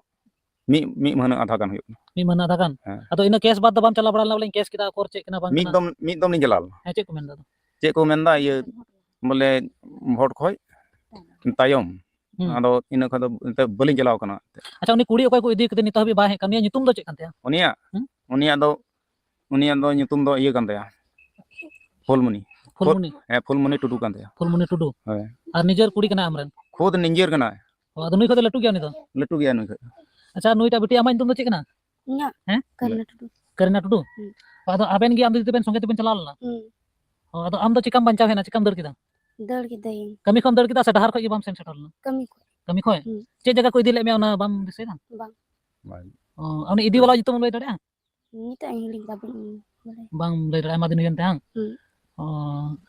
ᱢᱤᱫ, ᱢᱤᱫ ᱢᱟᱹᱦᱱᱟᱹ ᱟᱫᱷᱟ ᱜᱟᱱ ᱦᱩᱭᱩᱜ ᱠᱟᱱᱟ᱾ ᱢᱤᱫ ᱢᱟᱹᱦᱱᱟᱹ ᱟᱫᱷᱟ ᱜᱟᱱ? ᱦᱮᱸ᱾ ᱟᱫᱚ ᱤᱱᱟᱹ ᱠᱮᱥ ᱵᱟᱫ ᱫᱚ ᱵᱟᱢ ᱪᱟᱞᱟᱣ ᱵᱟᱲᱟ ᱞᱮᱱᱟ, ᱵᱚᱞᱮ ᱠᱮᱥ ᱠᱮᱫᱟ, ᱚᱠᱚᱨ ᱪᱮᱫ ᱠᱟᱱᱟ ᱵᱟᱝ ᱢᱤᱫ ᱠᱟᱱᱟ? ᱫᱚᱢ, ᱢᱤᱫ ᱫᱚᱢ ᱞᱤᱧ ᱪᱟᱞᱟᱣ ᱞᱮᱱᱟ᱾ ᱦᱮᱸ, ᱪᱮᱫ ᱠᱚ ᱢᱮᱱᱫᱟ ᱟᱫᱚ? ᱪᱮᱫ ᱠᱚ ᱢᱮᱱᱫᱟ? ᱤᱭᱟᱹ, ᱵᱚᱞᱮ ᱵᱷᱳᱴ ᱠᱷᱚᱡ ᱛᱟᱭᱚᱢ᱾ ᱦᱩᱸ᱾ ᱟᱫᱚ ᱤᱱᱟᱹ ᱠᱷᱚᱱ ᱫᱚ ᱮᱱᱛᱮ ᱵᱟᱹᱞᱤᱧ ᱪᱟᱞᱟᱣ ᱠᱟᱱᱟ᱾ ᱟᱪᱪᱷᱟ, ᱩᱱᱤ ᱠᱩᱲᱤ ᱚᱠᱚᱭ ᱠᱚ ᱤᱫᱤ ᱠᱟᱫᱮ, ᱱᱤᱛᱚᱜ ᱦᱟᱹᱵᱤᱡ ᱵᱟᱭ ᱦᱮᱡ ᱠᱟᱱ, ᱩᱱᱤᱭᱟᱜ ᱧᱩᱛᱩᱢ ᱫᱚ ᱪᱮᱫ ᱠᱟᱱ ᱛᱟᱭᱟ? ᱩᱱᱤᱭᱟᱜ? ᱦᱩᱸ? ᱩᱱᱤᱭᱟᱜ ᱫᱚ, ᱩᱱᱤᱭᱟᱜ ᱫᱚ ᱧᱩᱛᱩᱢ ᱫᱚ ᱤᱭᱟᱹ ᱠᱟᱱ ᱛᱟᱭᱟ, ᱯᱷᱩᱞᱢᱩᱱᱤ᱾ ᱯᱷᱩᱞᱢᱩᱱᱤ? ᱦᱮᱸ, ᱯᱷᱩᱞᱢᱩᱱᱤ ᱴᱩᱰᱩ ᱠᱟᱱ ᱛᱟᱭᱟ᱾ ᱯᱷᱩᱞᱢᱩᱱᱤ ᱴᱩᱰᱩ? ᱦᱳᱭ᱾ ᱟᱨ ᱱᱤᱡᱮᱨ ᱠᱩᱲᱤ ᱠᱟᱱᱟᱭ ᱟᱢᱨᱮᱱ? ᱠᱷᱩᱫ ᱱᱤᱡᱮᱨ ᱠᱟᱱᱟᱭ᱾ ᱚ, ᱟᱫᱚ ᱱᱩᱭ ᱠᱷᱚᱡ ᱫᱚ ᱞᱟᱹᱴᱩ ᱜᱮᱭᱟ ᱩᱱᱤ ᱫᱚ? ᱞᱟᱹᱴᱩ ᱜᱮᱭᱟ ᱱᱩᱭ ᱠᱷᱚᱡ᱾ ᱟᱪᱪᱷᱟ, ᱱᱩᱭᱴᱟᱜ ᱵᱤᱴᱤ ᱟᱢᱟᱜ ᱧᱩᱛᱩᱢ ᱫᱚ ᱪᱮᱫ ᱠᱟᱱᱟ? ᱤᱧᱟᱹᱜ? ᱦᱮᱸ? ᱠᱟᱨᱤᱱᱟ ᱴᱩᱰᱩ᱾ ᱠᱟᱨᱤᱱᱟ ᱴᱩᱰᱩ? ᱦᱩᱸ᱾ ᱟᱫᱚ ᱟᱵᱮᱱ ᱜᱮ ᱟᱢ ᱫᱤᱫᱤ ᱛᱟᱵᱮᱱ ᱥᱚᱸᱜᱮ ᱛᱮᱵᱮᱱ ᱪᱟᱞᱟᱣ ᱞᱮᱱᱟ? ᱦᱩᱸ᱾ ᱚ, ᱟᱫᱚ ᱟᱢ ᱫᱚ ᱪᱮᱠᱟᱢ ᱵᱟᱧᱪᱟᱣ ᱦᱮᱡ ᱮᱱᱟ? ᱪᱮᱠᱟᱢ ᱫᱟᱹᱲ ᱠᱮᱫᱟ? ᱫᱟᱹᱲ ᱠᱤᱫᱟᱹᱧ᱾ ᱠᱟᱹᱢᱤ ᱠᱷᱚᱱ ᱫᱟᱹᱲ ᱠᱮᱫᱟ ᱥᱮ ᱰᱟᱦᱟᱨ ᱠᱷᱚᱡ ᱜᱮ ᱵᱟᱢ ᱥᱮᱱ ᱥᱮᱴᱮᱨ ᱞᱮᱱᱟ? ᱠᱟᱹᱢᱤ ᱠᱷᱚᱡ᱾ ᱠᱟᱹᱢᱤ ᱠᱷᱚᱡ? ᱦᱩᱸ᱾ ᱪᱮᱫ ᱡᱟᱭᱜᱟ ᱠᱚ ᱤᱫᱤ ᱞᱮᱫ ᱢᱮᱭᱟ ᱚᱱᱟ ᱵᱟᱢ ᱫᱤᱥᱟᱹᱭᱮᱫᱟ? ᱵᱟᱝ᱾ ᱚ, ᱩᱱᱤ ᱤᱫᱤ ᱵᱟᱞᱟ ᱧᱩᱛᱩᱢ ᱮᱢ ᱞᱟᱹᱭ ᱫᱟᱲᱮᱭᱟᱜᱼᱟ? ᱱᱤᱛᱚᱜ ᱤᱧ ᱦᱤᱲᱤᱧ ᱠᱮᱫᱟ, ᱵᱟᱹᱧ ᱵᱟᱲᱟᱭᱟ᱾ ᱵᱟᱢ ᱞᱟᱹᱭ ᱫᱟᱲᱮᱭᱟᱜᱼᱟ, ᱟᱭᱢᱟ ᱫᱤᱱ ᱦᱩᱭᱮᱱ ᱛᱮ, ᱵᱟᱝ? ᱦᱩᱸ᱾ ᱚ,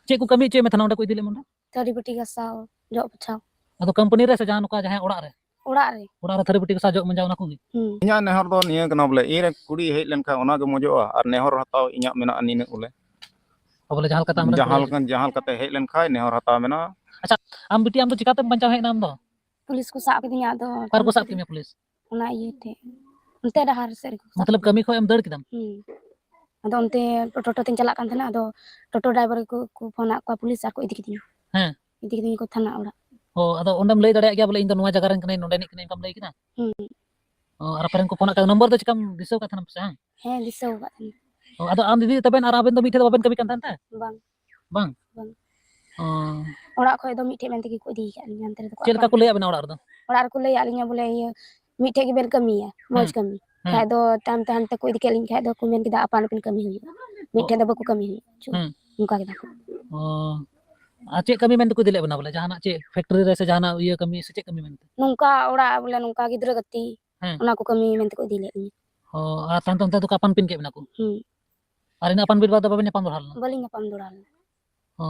ᱪᱮᱫ ᱠᱚ ᱠᱟᱹᱢᱤ ᱦᱚᱪᱚᱭᱮᱫ ᱢᱮ ᱛᱟᱦᱮᱱᱟ ᱚᱸᱰᱮ ᱠᱚ ᱤᱫᱤ ᱞᱮᱫ ᱢᱮ ᱚᱸᱰᱮ? ᱛᱷᱟᱹᱨᱤ ᱵᱟᱹᱴᱤ ᱜᱟᱥᱟᱣ, ᱡᱚᱜ ᱯᱚᱪᱷᱟᱣ᱾ ᱟᱫᱚ ᱠᱳᱢᱯᱟᱱᱤ ᱨᱮ ᱥᱮ ᱡᱟᱦᱟᱸ ᱱᱚᱝᱠᱟ ᱡᱟᱦᱟᱸᱭ ᱚᱲᱟᱜ ᱨᱮ? ᱚᱲᱟᱜ ᱨᱮ᱾ ᱚᱲᱟᱜ ᱨᱮ ᱛᱷᱟᱹᱨᱤ ᱵᱟᱹᱴᱤ ᱜᱟᱥᱟᱣ, ᱡᱚᱜ ᱢᱟᱸᱡᱟᱣ ᱚᱱᱟ ᱠᱚᱜᱮ? ᱦᱩᱸ᱾ ᱤᱧᱟᱹᱜ ᱱᱮᱦᱚᱨ ᱫᱚ ᱱᱤᱭᱟᱹ ᱠᱟᱱᱟ ᱵᱚᱞᱮ, ᱤᱧ ᱨᱮ ᱠᱩᱲᱤ ᱦᱮᱡ ᱞᱮᱱᱠᱷᱟᱱ ᱚᱱᱟ ᱜᱮ ᱢᱚᱡᱚᱜᱼᱟ, ᱟᱨ ᱱᱮᱦᱚᱨ ᱦᱟᱛᱟᱣ ᱤᱧᱟᱹᱜ ᱢᱮᱱᱟᱜᱼᱟ ᱱᱤᱱᱟᱹᱜ ᱵᱚᱞᱮ᱾ ᱚ, ᱵᱚᱞᱮ ᱡᱟᱦᱟᱸ ᱞᱮᱠᱟᱛᱮ ᱟᱢ ᱨᱮᱱ ᱡᱟᱦᱟᱸ ᱠᱩᱲᱤ ᱞᱮᱠᱟᱱ, ᱡᱟᱦᱟᱸ ᱞᱮᱠᱟᱛᱮ ᱦᱮᱡ ᱞᱮᱱᱠᱷᱟᱱ ᱱᱮᱦᱚᱨ ᱦᱟᱛᱟᱣ ᱢᱮᱱᱟᱜᱼᱟ᱾ ᱟᱪᱪᱷᱟ, ᱟᱢ ᱵᱤᱴᱤ ᱟᱢ ᱫᱚ ᱪᱤᱠᱟᱛᱮᱢ ᱵᱟᱧᱪᱟᱣ ᱦᱮᱡ ᱮᱱᱟ ᱟᱢ ᱫᱚ? ᱯᱩᱞᱤᱥ ᱠᱚ ᱥᱟᱵ ᱠᱤᱫᱤᱧᱟ, ᱟᱫᱚ ᱚᱠᱟ ᱨᱮᱠᱚ ᱥᱟᱵ ᱠᱮᱫ ᱢᱮᱭᱟ ᱯᱩᱞᱤᱥ? ᱚᱱᱟ ᱤᱭᱟᱹ ᱴᱷᱮᱡ, ᱚᱱᱛᱮ ᱰᱟᱦᱟᱨ ᱥᱮᱫ ᱨᱮᱠᱚ ᱥᱟᱵ ᱢᱚᱛᱞᱚᱵ ᱠᱤᱫᱤᱧᱟ᱾ ᱠᱟᱹᱢᱤ ᱠᱷᱚᱡ ᱮᱢ ᱫᱟᱹᱲ ᱠᱮᱫᱟᱢ? ᱦᱩᱸ᱾ ᱟᱫᱚ ᱚᱱᱛᱮ ᱴᱳᱴᱳ ᱛᱮᱧ ᱪᱟᱞᱟᱜ ᱠᱟᱱ ᱛᱟᱦᱮᱱᱟ, ᱟᱫᱚ ᱴᱳᱴᱳ ᱰᱨᱟᱭᱵᱷᱟᱨ ᱜᱮᱠᱚ, ᱠᱚ ᱯᱷᱳᱱ ᱟᱫ ᱠᱚᱣᱟ ᱯᱩᱞᱤᱥ ᱟᱨ ᱠᱚ ᱤᱫᱤ ᱠᱤᱫᱤᱧᱟ᱾ ᱦᱮᱸ᱾ ᱤᱫᱤ ᱠᱤᱫᱤᱧᱟ ᱠᱚ ᱛᱷᱟᱱᱟ ᱚᱲᱟᱜ᱾ ᱚ, ᱟᱫᱚ ᱚᱸᱰᱮᱢ ᱞᱟᱹᱭ ᱫᱟᱲᱮᱭᱟᱜ ᱜᱮᱭᱟ ᱵᱚᱞᱮ, "ᱤᱧ ᱫᱚ ᱱᱚᱣᱟ ᱡᱟᱭᱜᱟ ᱨᱮᱱ ᱠᱟᱹᱱᱟᱹᱧ, ᱱᱚᱸᱰᱮᱱᱤᱡ ᱠᱟᱹᱱᱟᱹᱧ", ᱚᱱᱠᱟᱢ ᱞᱟᱹᱭ ᱠᱮᱫᱟ? ᱦᱩᱸ᱾ ᱚ, ᱟᱨ ᱟᱯᱮ ᱨᱮᱱ ᱠᱚ ᱯᱷᱳᱱ ᱟᱫ ᱠᱟᱱᱟ, ᱱᱚᱢᱵᱚᱨ ᱫᱚ ᱪᱤᱠᱟᱢ ᱫᱤᱥᱟᱹᱣ ᱠᱟᱫ ᱛᱟᱦᱮᱱᱟ ᱯᱟᱥᱮ, ᱦᱟᱝ? ᱦᱮᱸ, ᱫᱤᱥᱟᱹᱣ ᱠᱟᱫ ᱛᱟᱦᱮᱱᱟ᱾ ᱚ, ᱟᱫᱚ ᱟᱢ ᱫᱤᱫᱤ ᱛᱟᱵᱮᱱ ᱟᱨ ᱟᱵᱮᱱ ᱫᱚ ᱢᱤᱫ ᱴᱷᱮᱱ ᱫᱚ ᱵᱟᱵᱮᱱ ᱠᱟᱹᱢᱤ ᱠᱟᱱ ᱛᱟᱦᱮᱱ ᱛᱮ? ᱵᱟᱝ᱾ ᱵᱟᱝ? ᱵᱟᱝ᱾ ᱚ᱾ ᱚᱲᱟᱜ ᱠᱷᱚᱡ ᱫᱚ ᱢᱤᱫ ᱴᱷᱮᱡ ᱢᱮᱱ ᱛᱮᱜᱮ ᱠᱚ ᱤᱫᱤ ᱟᱠᱟᱫ ᱞᱤᱧᱟ, ᱦᱟᱱᱛᱮ ᱨᱮᱫᱚ ᱠᱚ ᱪᱮᱫ ᱞᱮᱠᱟ ᱟᱯᱟᱱ ᱠᱚ ᱞᱟᱹᱭᱟᱫ ᱵᱮᱱᱟ ᱚᱲᱟᱜ ᱨᱮᱫᱚ? ᱚᱲᱟᱜ ᱨᱮᱠᱚ ᱞᱟᱹᱭᱟᱫ ᱞᱤᱧᱟ ᱵᱚᱞᱮ, ᱤᱭᱟᱹ, ᱢᱤᱫ ᱴᱷᱮᱡ ᱜᱮᱵᱮᱱ ᱠᱟᱹᱢᱤᱭᱟ, ᱢᱚᱡᱽ ᱦᱮᱸ᱾ ᱠᱟᱹᱢᱤ᱾ ᱦᱮᱸ᱾ ᱠᱷᱟᱡ ᱫᱚ ᱛᱟᱭᱚᱢ ᱛᱮ ᱦᱟᱱᱛᱮ ᱠᱚ ᱤᱫᱤ ᱠᱮᱫ ᱞᱤᱧ ᱠᱷᱟᱡ ᱫᱚ ᱠᱚ ᱢᱮᱱ ᱠᱮᱫᱟ, ᱟᱯᱟᱱ ᱟᱹᱯᱤᱱ ᱠᱟᱹᱢᱤ ᱦᱩᱭᱩᱜᱼᱟ᱾ ᱢᱤᱫ ᱚ᱾ ᱴᱷᱮᱡ ᱫᱚ ᱵᱟᱠᱚ ᱠᱟᱹᱢᱤ ᱦᱩᱭᱩᱜᱼᱟ᱾ ᱪᱚ, ᱦᱮᱸ᱾ ᱚᱱᱠᱟ ᱠᱮᱫᱟ ᱠᱚ᱾ ᱚ᱾ ᱟᱨ ᱪᱮᱫ ᱠᱟᱹᱢᱤ ᱢᱮᱱ ᱛᱮᱠᱚ ᱤᱫᱤ ᱞᱮᱫ ᱵᱮᱱᱟ ᱵᱚᱞᱮ? ᱡᱟᱦᱟᱱᱟᱜ ᱪᱮᱫ ᱯᱷᱮᱠᱴᱨᱤ ᱨᱮ ᱥᱮ ᱡᱟᱦᱟᱱᱟᱜ ᱤᱭᱟᱹ ᱠᱟᱹᱢᱤ ᱥᱮ ᱪᱮᱫ ᱠᱟᱹᱢᱤ ᱢᱮᱱ ᱛᱮ? ᱱᱚᱝᱠᱟ ᱚᱲᱟᱜ ᱵᱚᱞᱮ ᱱᱚᱝᱠᱟ ᱜᱤᱫᱽᱨᱟᱹ ᱜᱟᱛᱮ, ᱦᱮᱸ᱾ ᱚᱱᱟ ᱠᱚ ᱠᱟᱹᱢᱤ ᱢᱮᱱ ᱛᱮᱠᱚ ᱤᱫᱤ ᱞᱮᱫ ᱞᱤᱧᱟ᱾ ᱚ, ᱟᱨ ᱛᱟᱭᱚᱢ ᱛᱮ ᱚᱱᱛᱮ ᱫᱚᱠᱚ ᱟᱯᱟᱱ ᱟᱹᱯᱤᱱ ᱠᱮᱫ ᱵᱮᱱᱟ ᱠᱚ? ᱦᱩᱸ᱾ ᱟᱨ ᱤᱱᱟᱹ ᱟᱯᱟᱱ ᱟᱹᱯᱤᱱ ᱵᱟᱫ ᱫᱚ ᱵᱟᱵᱮᱱ ᱧᱟᱯᱟᱢ ᱫᱚᱲᱦᱟ ᱞᱮᱱᱟ? ᱵᱟᱹᱞᱤᱧ ᱧᱟᱯᱟᱢ ᱫᱚᱲᱦᱟ ᱞᱮᱱᱟ᱾ ᱚ᱾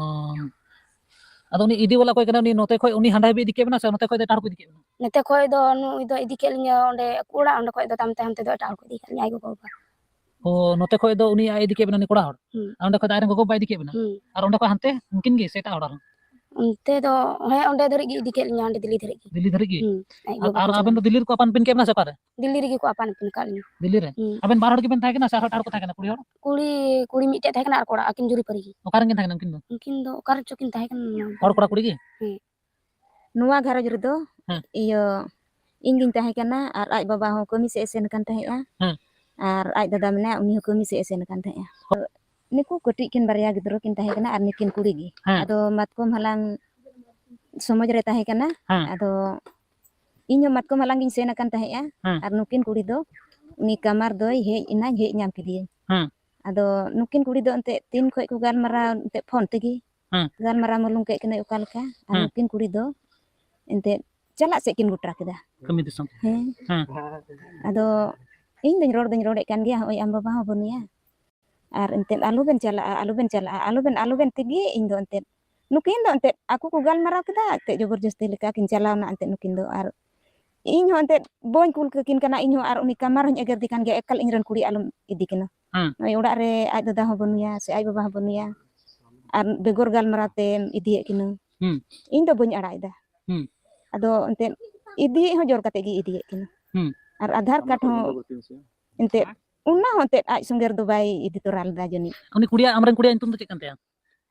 ᱟᱫᱚ ᱩᱱᱤ ᱤᱫᱤ ᱵᱟᱞᱟ ᱚᱠᱚᱭ ᱠᱟᱱᱟ? ᱩᱱᱤ ᱱᱚᱛᱮ ᱠᱷᱚᱡ ᱩᱱᱤ ᱦᱟᱸᱰᱮ ᱦᱟᱹᱵᱤᱡ ᱤᱫᱤ ᱠᱮᱫ ᱵᱮᱱᱟ ᱥᱮ ᱱᱚᱛᱮ ᱠᱷᱚᱡ ᱫᱚ ᱮᱴᱟᱜ ᱦᱚᱲ ᱠᱚ ᱤᱫᱤ ᱠᱮᱫ ᱵᱮᱱᱟ? ᱱᱚᱛᱮ ᱠᱷᱚᱡ ᱫᱚ ᱱᱩᱭ ᱫᱚ ᱤᱫᱤ ᱠᱮᱫ ᱞᱤᱧᱟᱹ ᱚᱸᱰᱮ ᱟᱠᱚ ᱚᱲᱟᱜ, ᱚᱸᱰᱮ ᱠᱷᱚᱡ ᱫᱚ ᱛᱟᱭᱚᱢ ᱛᱮ ᱦᱟᱱᱛᱮ ᱫᱚ ᱮᱴᱟᱜ ᱦᱚᱲ ᱠᱚ ᱤᱫᱤ ᱠᱮᱫ ᱞᱤᱧᱟᱹ, ᱟᱡ ᱜᱚᱜᱚ ᱵᱟᱵᱟ᱾ ᱚ, ᱱᱚᱛᱮ ᱠᱷᱚᱡ ᱫᱚ ᱩᱱᱤ ᱟᱡ ᱤᱫᱤ ᱠᱮᱫ ᱵᱮᱱᱟ, ᱩᱱᱤ ᱠᱚᱲᱟ ᱦᱚᱲ? ᱦᱩᱸ᱾ ᱟᱨ ᱚᱸᱰᱮ ᱠᱷᱚᱡ ᱫᱚ ᱟᱡ ᱨᱮᱱ ᱜᱚᱜᱚ ᱵᱟᱵᱟ ᱤᱫᱤ ᱠᱮᱫ ᱵᱮᱱᱟ? ᱦᱩᱸ᱾ ᱟᱨ ᱚᱸᱰᱮ ᱠᱷᱚᱡ ᱦᱟᱱᱛᱮ ᱩᱱᱠᱤᱱ ᱜᱮ ᱥᱮ ᱮᱴᱟᱜ ᱦᱚᱲ ᱟᱨᱦᱚᱸ? ᱚᱱᱛᱮ ᱫᱚ, ᱦᱮᱸ, ᱚᱸᱰᱮ ᱫᱷᱟᱹᱨᱤᱡ ᱜᱮ ᱤᱫᱤ ᱠᱮᱫ ᱞᱤᱧᱟ, ᱚᱸᱰᱮ ᱫᱤᱞᱞᱤ ᱫᱷᱟᱹᱨᱤᱡ ᱜᱮ? ᱫᱤᱞᱞᱤ ᱫᱷᱟᱹᱨᱤᱡ ᱜᱮ? ᱦᱩᱸ, ᱟᱡ ᱟᱨ, ᱜᱚᱜᱚ ᱟᱨ ᱪᱟᱞᱟᱣ ᱟᱵᱮᱱ ᱫᱚ ᱫᱤᱞᱞᱤ ᱨᱮᱠᱚ ᱟᱯᱟᱱ ᱟᱹᱯᱤᱱ ᱠᱮᱫ ᱵᱮᱱᱟ ᱥᱮ ᱚᱠᱟᱨᱮ? ᱫᱤᱞᱞᱤ ᱨᱮᱜᱮ ᱠᱚ ᱟᱯᱟᱱ ᱟᱹᱯᱤᱱ ᱟᱠᱟᱫ ᱞᱤᱧᱟ᱾ ᱫᱤᱞᱞᱤ ᱨᱮ? ᱦᱩᱸ᱾ ᱟᱵᱮᱱ ᱵᱟᱨ ᱦᱚᱲ ᱜᱮᱵᱮᱱ ᱛᱟᱦᱮᱸ ᱠᱟᱱᱟ ᱥᱮ ᱟᱨᱦᱚᱸ ᱮᱴᱟᱜ ᱦᱚᱲ ᱠᱚ ᱛᱟᱦᱮᱸ ᱠᱟᱱᱟ, ᱠᱩᱲᱤ ᱦᱚᱲ? ᱠᱩᱲᱤ, ᱠᱩᱲᱤ ᱢᱤᱫᱴᱮᱡ ᱛᱟᱦᱮᱸ ᱠᱟᱱᱟ ᱟᱨ ᱠᱚᱲᱟ ᱟᱹᱠᱤᱱ ᱡᱩᱨᱤ ᱯᱟᱹᱨᱤ ᱜᱮ᱾ ᱚᱠᱟ ᱨᱮᱱ ᱠᱤᱱ ᱛᱟᱦᱮᱸ ᱠᱟᱱᱟ ᱩᱱᱠᱤᱱ ᱫᱚ? ᱩᱱᱠᱤᱱ ᱫᱚ ᱚᱠᱟ ᱨᱮᱪᱚ ᱠᱤᱱ ᱛᱟᱦᱮᱸ ᱠᱟᱱᱟ᱾ ᱦᱚᱲ ᱠᱚᱲᱟ ᱠᱩᱲᱤ ᱜᱮ? ᱦᱮᱸ᱾ ᱱᱚᱣᱟ ᱜᱷᱟᱨᱚᱸᱡᱽ ᱨᱮᱫᱚ, ᱦᱮᱸ᱾ ᱤᱭᱟᱹ, ᱤᱧ ᱜᱤᱧ ᱛᱟᱦᱮᱸ ᱠᱟᱱᱟ ᱟᱨ ᱟᱡ ᱵᱟᱵᱟ ᱦᱚᱸ ᱠᱟᱹᱢᱤ ᱥᱮᱫ ᱮ ᱥᱮᱱ ᱟᱠᱟᱱ ᱛᱟᱦᱮᱸᱫᱼᱟ᱾ ᱦᱮᱸ᱾ ᱟᱨ ᱟᱡ ᱫᱟᱫᱟ ᱢᱮᱱᱟᱭᱟ, ᱩᱱᱤ ᱦᱚᱸ ᱠᱟᱹᱢᱤ ᱥᱮᱫ ᱮ ᱥᱮᱱ ᱟᱠᱟᱱ ᱛᱟᱦᱮᱸᱫᱼᱟ᱾ ᱱᱩᱠᱩ ᱠᱟᱹᱴᱤᱡ ᱠᱤᱱ ᱵᱟᱨᱭᱟ ᱜᱤᱫᱽᱨᱟᱹ ᱠᱤᱱ ᱛᱟᱦᱮᱸ ᱠᱟᱱᱟ ᱟᱨ ᱱᱩᱠᱤᱱ ᱠᱩᱲᱤ ᱜᱮ᱾ ᱦᱮᱸ᱾ ᱟᱫᱚ ᱢᱟᱛᱠᱚᱢ ᱦᱟᱞᱟᱝ ᱥᱚᱢᱚᱭ ᱨᱮ ᱛᱟᱦᱮᱸ ᱠᱟᱱᱟ᱾ ᱦᱮᱸ᱾ ᱟᱫᱚ ᱤᱧ ᱦᱚᱸ ᱢᱟᱛᱠᱚᱢ ᱦᱟᱞᱟᱝ ᱜᱤᱧ ᱥᱮᱱ ᱟᱠᱟᱱ ᱛᱟᱦᱮᱸᱫᱼᱟ᱾ ᱦᱮᱸ᱾ ᱟᱨ ᱱᱩᱠᱤᱱ ᱠᱩᱲᱤ ᱫᱚ ᱩᱱᱤ ᱠᱟᱢᱟᱨ ᱫᱚᱭ ᱦᱮᱡ ᱮᱱᱟᱭ, ᱦᱮᱡ ᱧᱟᱢ ᱠᱮᱫᱮᱭᱟᱹᱧ᱾ ᱦᱮᱸ᱾ ᱟᱫᱚ ᱱᱩᱠᱤᱱ ᱠᱩᱲᱤ ᱫᱚ ᱮᱱᱛᱮᱫ ᱛᱤᱱ ᱠᱷᱚᱡ ᱠᱚ ᱜᱟᱞᱢᱟᱨᱟᱣ ᱮᱱᱛᱮᱫ ᱯᱷᱳᱱ ᱛᱮᱜᱮ᱾ ᱦᱮᱸ᱾ ᱜᱟᱞᱢᱟᱨᱟᱣ ᱢᱩᱞᱩᱝ ᱠᱮᱫ ᱠᱤᱱᱟᱹᱭ ᱚᱠᱟ ᱞᱮᱠᱟ᱾ ᱟᱨ ᱦᱮᱸ᱾ ᱱᱩᱠᱤᱱ ᱠᱩᱲᱤ ᱫᱚ ᱮᱱᱛᱮᱫ ᱪᱟᱞᱟᱜ ᱥᱮᱫ ᱠᱤᱱ ᱜᱚᱴᱟ ᱠᱮᱫᱟ᱾ ᱠᱟᱹᱢᱤ ᱫᱤᱥᱚᱢ᱾ ᱦᱮᱸ᱾ ᱦᱮᱸ᱾ ᱟᱫᱚ ᱤᱧ ᱫᱚᱧ ᱨᱚᱲ ᱫᱚᱧ ᱨᱚᱲᱮᱫ ᱠᱟᱱ ᱜᱮᱭᱟ, ᱦᱚᱸᱜᱼᱚᱭ ᱟᱢ ᱵᱟᱵᱟ ᱦᱚᱸ ᱵᱟᱹᱱᱩᱭᱟ᱾ ᱟᱨ ᱮᱱᱛᱮᱫ ᱟᱞᱚ ᱵᱮᱱ ᱪᱟᱞᱟᱜᱼᱟ, ᱟᱞᱚ ᱵᱮᱱ ᱪᱟᱞᱟᱜᱼᱟ, ᱟᱞᱚ ᱵᱮᱱ, ᱟᱞᱚ ᱵᱮᱱ ᱛᱮᱜᱮ ᱤᱧ ᱫᱚ ᱮᱱᱛᱮᱫ ᱱᱩᱠᱤᱱ ᱫᱚ ᱮᱱᱛᱮᱫ ᱟᱠᱚ ᱠᱚ ᱜᱟᱞᱢᱟᱨᱟᱣ ᱠᱮᱫᱟ, ᱮᱱᱛᱮᱫ ᱡᱚᱵᱚᱨᱡᱚᱥᱛᱤ ᱞᱮᱠᱟ ᱠᱤᱱ ᱪᱟᱞᱟᱣᱱᱟ ᱮᱱᱛᱮᱫ ᱱᱩᱠᱤᱱ ᱫᱚ᱾ ᱟᱨ ᱤᱧ ᱦᱚᱸ ᱮᱱᱛᱮᱫ ᱵᱟᱹᱧ ᱠᱩᱞ ᱠᱟᱹᱠᱤᱱ ᱠᱟᱱᱟ, ᱤᱧ ᱦᱚᱸ ᱟᱨ ᱩᱱᱤ ᱠᱟᱢᱟᱨ ᱦᱚᱸᱧ ᱮᱜᱮᱨ ᱫᱮ ᱠᱟᱱ ᱜᱮᱭᱟ, ᱮᱠᱟᱞ ᱤᱧ ᱨᱮᱱ ᱠᱩᱲᱤ ᱟᱞᱚᱢ ᱤᱫᱤ ᱠᱤᱱᱟ᱾ ᱦᱮᱸ᱾ ᱱᱚᱜᱼᱚᱭ ᱚᱲᱟᱜ ᱨᱮ ᱟᱡ ᱫᱟᱫᱟ ᱦᱚᱸ ᱵᱟᱹᱱᱩᱭᱟ ᱥᱮ ᱟᱡ ᱵᱟᱵᱟ ᱦᱚᱸ ᱵᱟᱹᱱᱩᱭᱟ, ᱟᱨ ᱵᱮᱜᱚᱨ ᱜᱟᱞᱢᱟᱨᱟᱣ ᱛᱮᱢ ᱤᱫᱤᱭᱮᱫ ᱠᱤᱱᱟ᱾ ᱦᱩᱸ᱾ ᱤᱧ ᱫᱚ ᱵᱟᱹᱧ ᱟᱲᱟᱜ ᱮᱫᱟ᱾ ᱦᱩᱸ᱾ ᱟᱫᱚ ᱮᱱᱛᱮᱫ ᱤᱫᱤᱭᱮᱫ ᱦᱚᱸ ᱡᱳᱨ ᱠᱟᱛᱮ ᱜᱮ ᱤᱫᱤᱭᱮᱫ ᱠᱤᱱᱟ᱾ ᱦᱩᱸ᱾ ᱟᱨ ᱟᱫᱷᱟᱨ ᱠᱟᱨᱰ ᱦᱚᱸ ᱮᱱᱛᱮᱫ ᱚᱱᱟ ᱦᱚᱸ ᱮᱱᱛᱮᱫ ᱟᱡ ᱥᱚᱸᱜᱮ ᱨᱮᱫᱚ ᱵᱟᱭ ᱤᱫᱤ ᱛᱚᱨᱟ ᱞᱮᱫᱟ ᱡᱟᱹᱱᱤᱡ᱾ ᱩᱱᱤ ᱠᱩᱲᱤᱭᱟᱜ, ᱟᱢᱨᱮᱱ ᱠᱩᱲᱤᱭᱟᱜ ᱧᱩᱛᱩᱢ ᱫᱚ ᱪᱮᱫ ᱠᱟᱱ ᱛᱟᱭᱟ?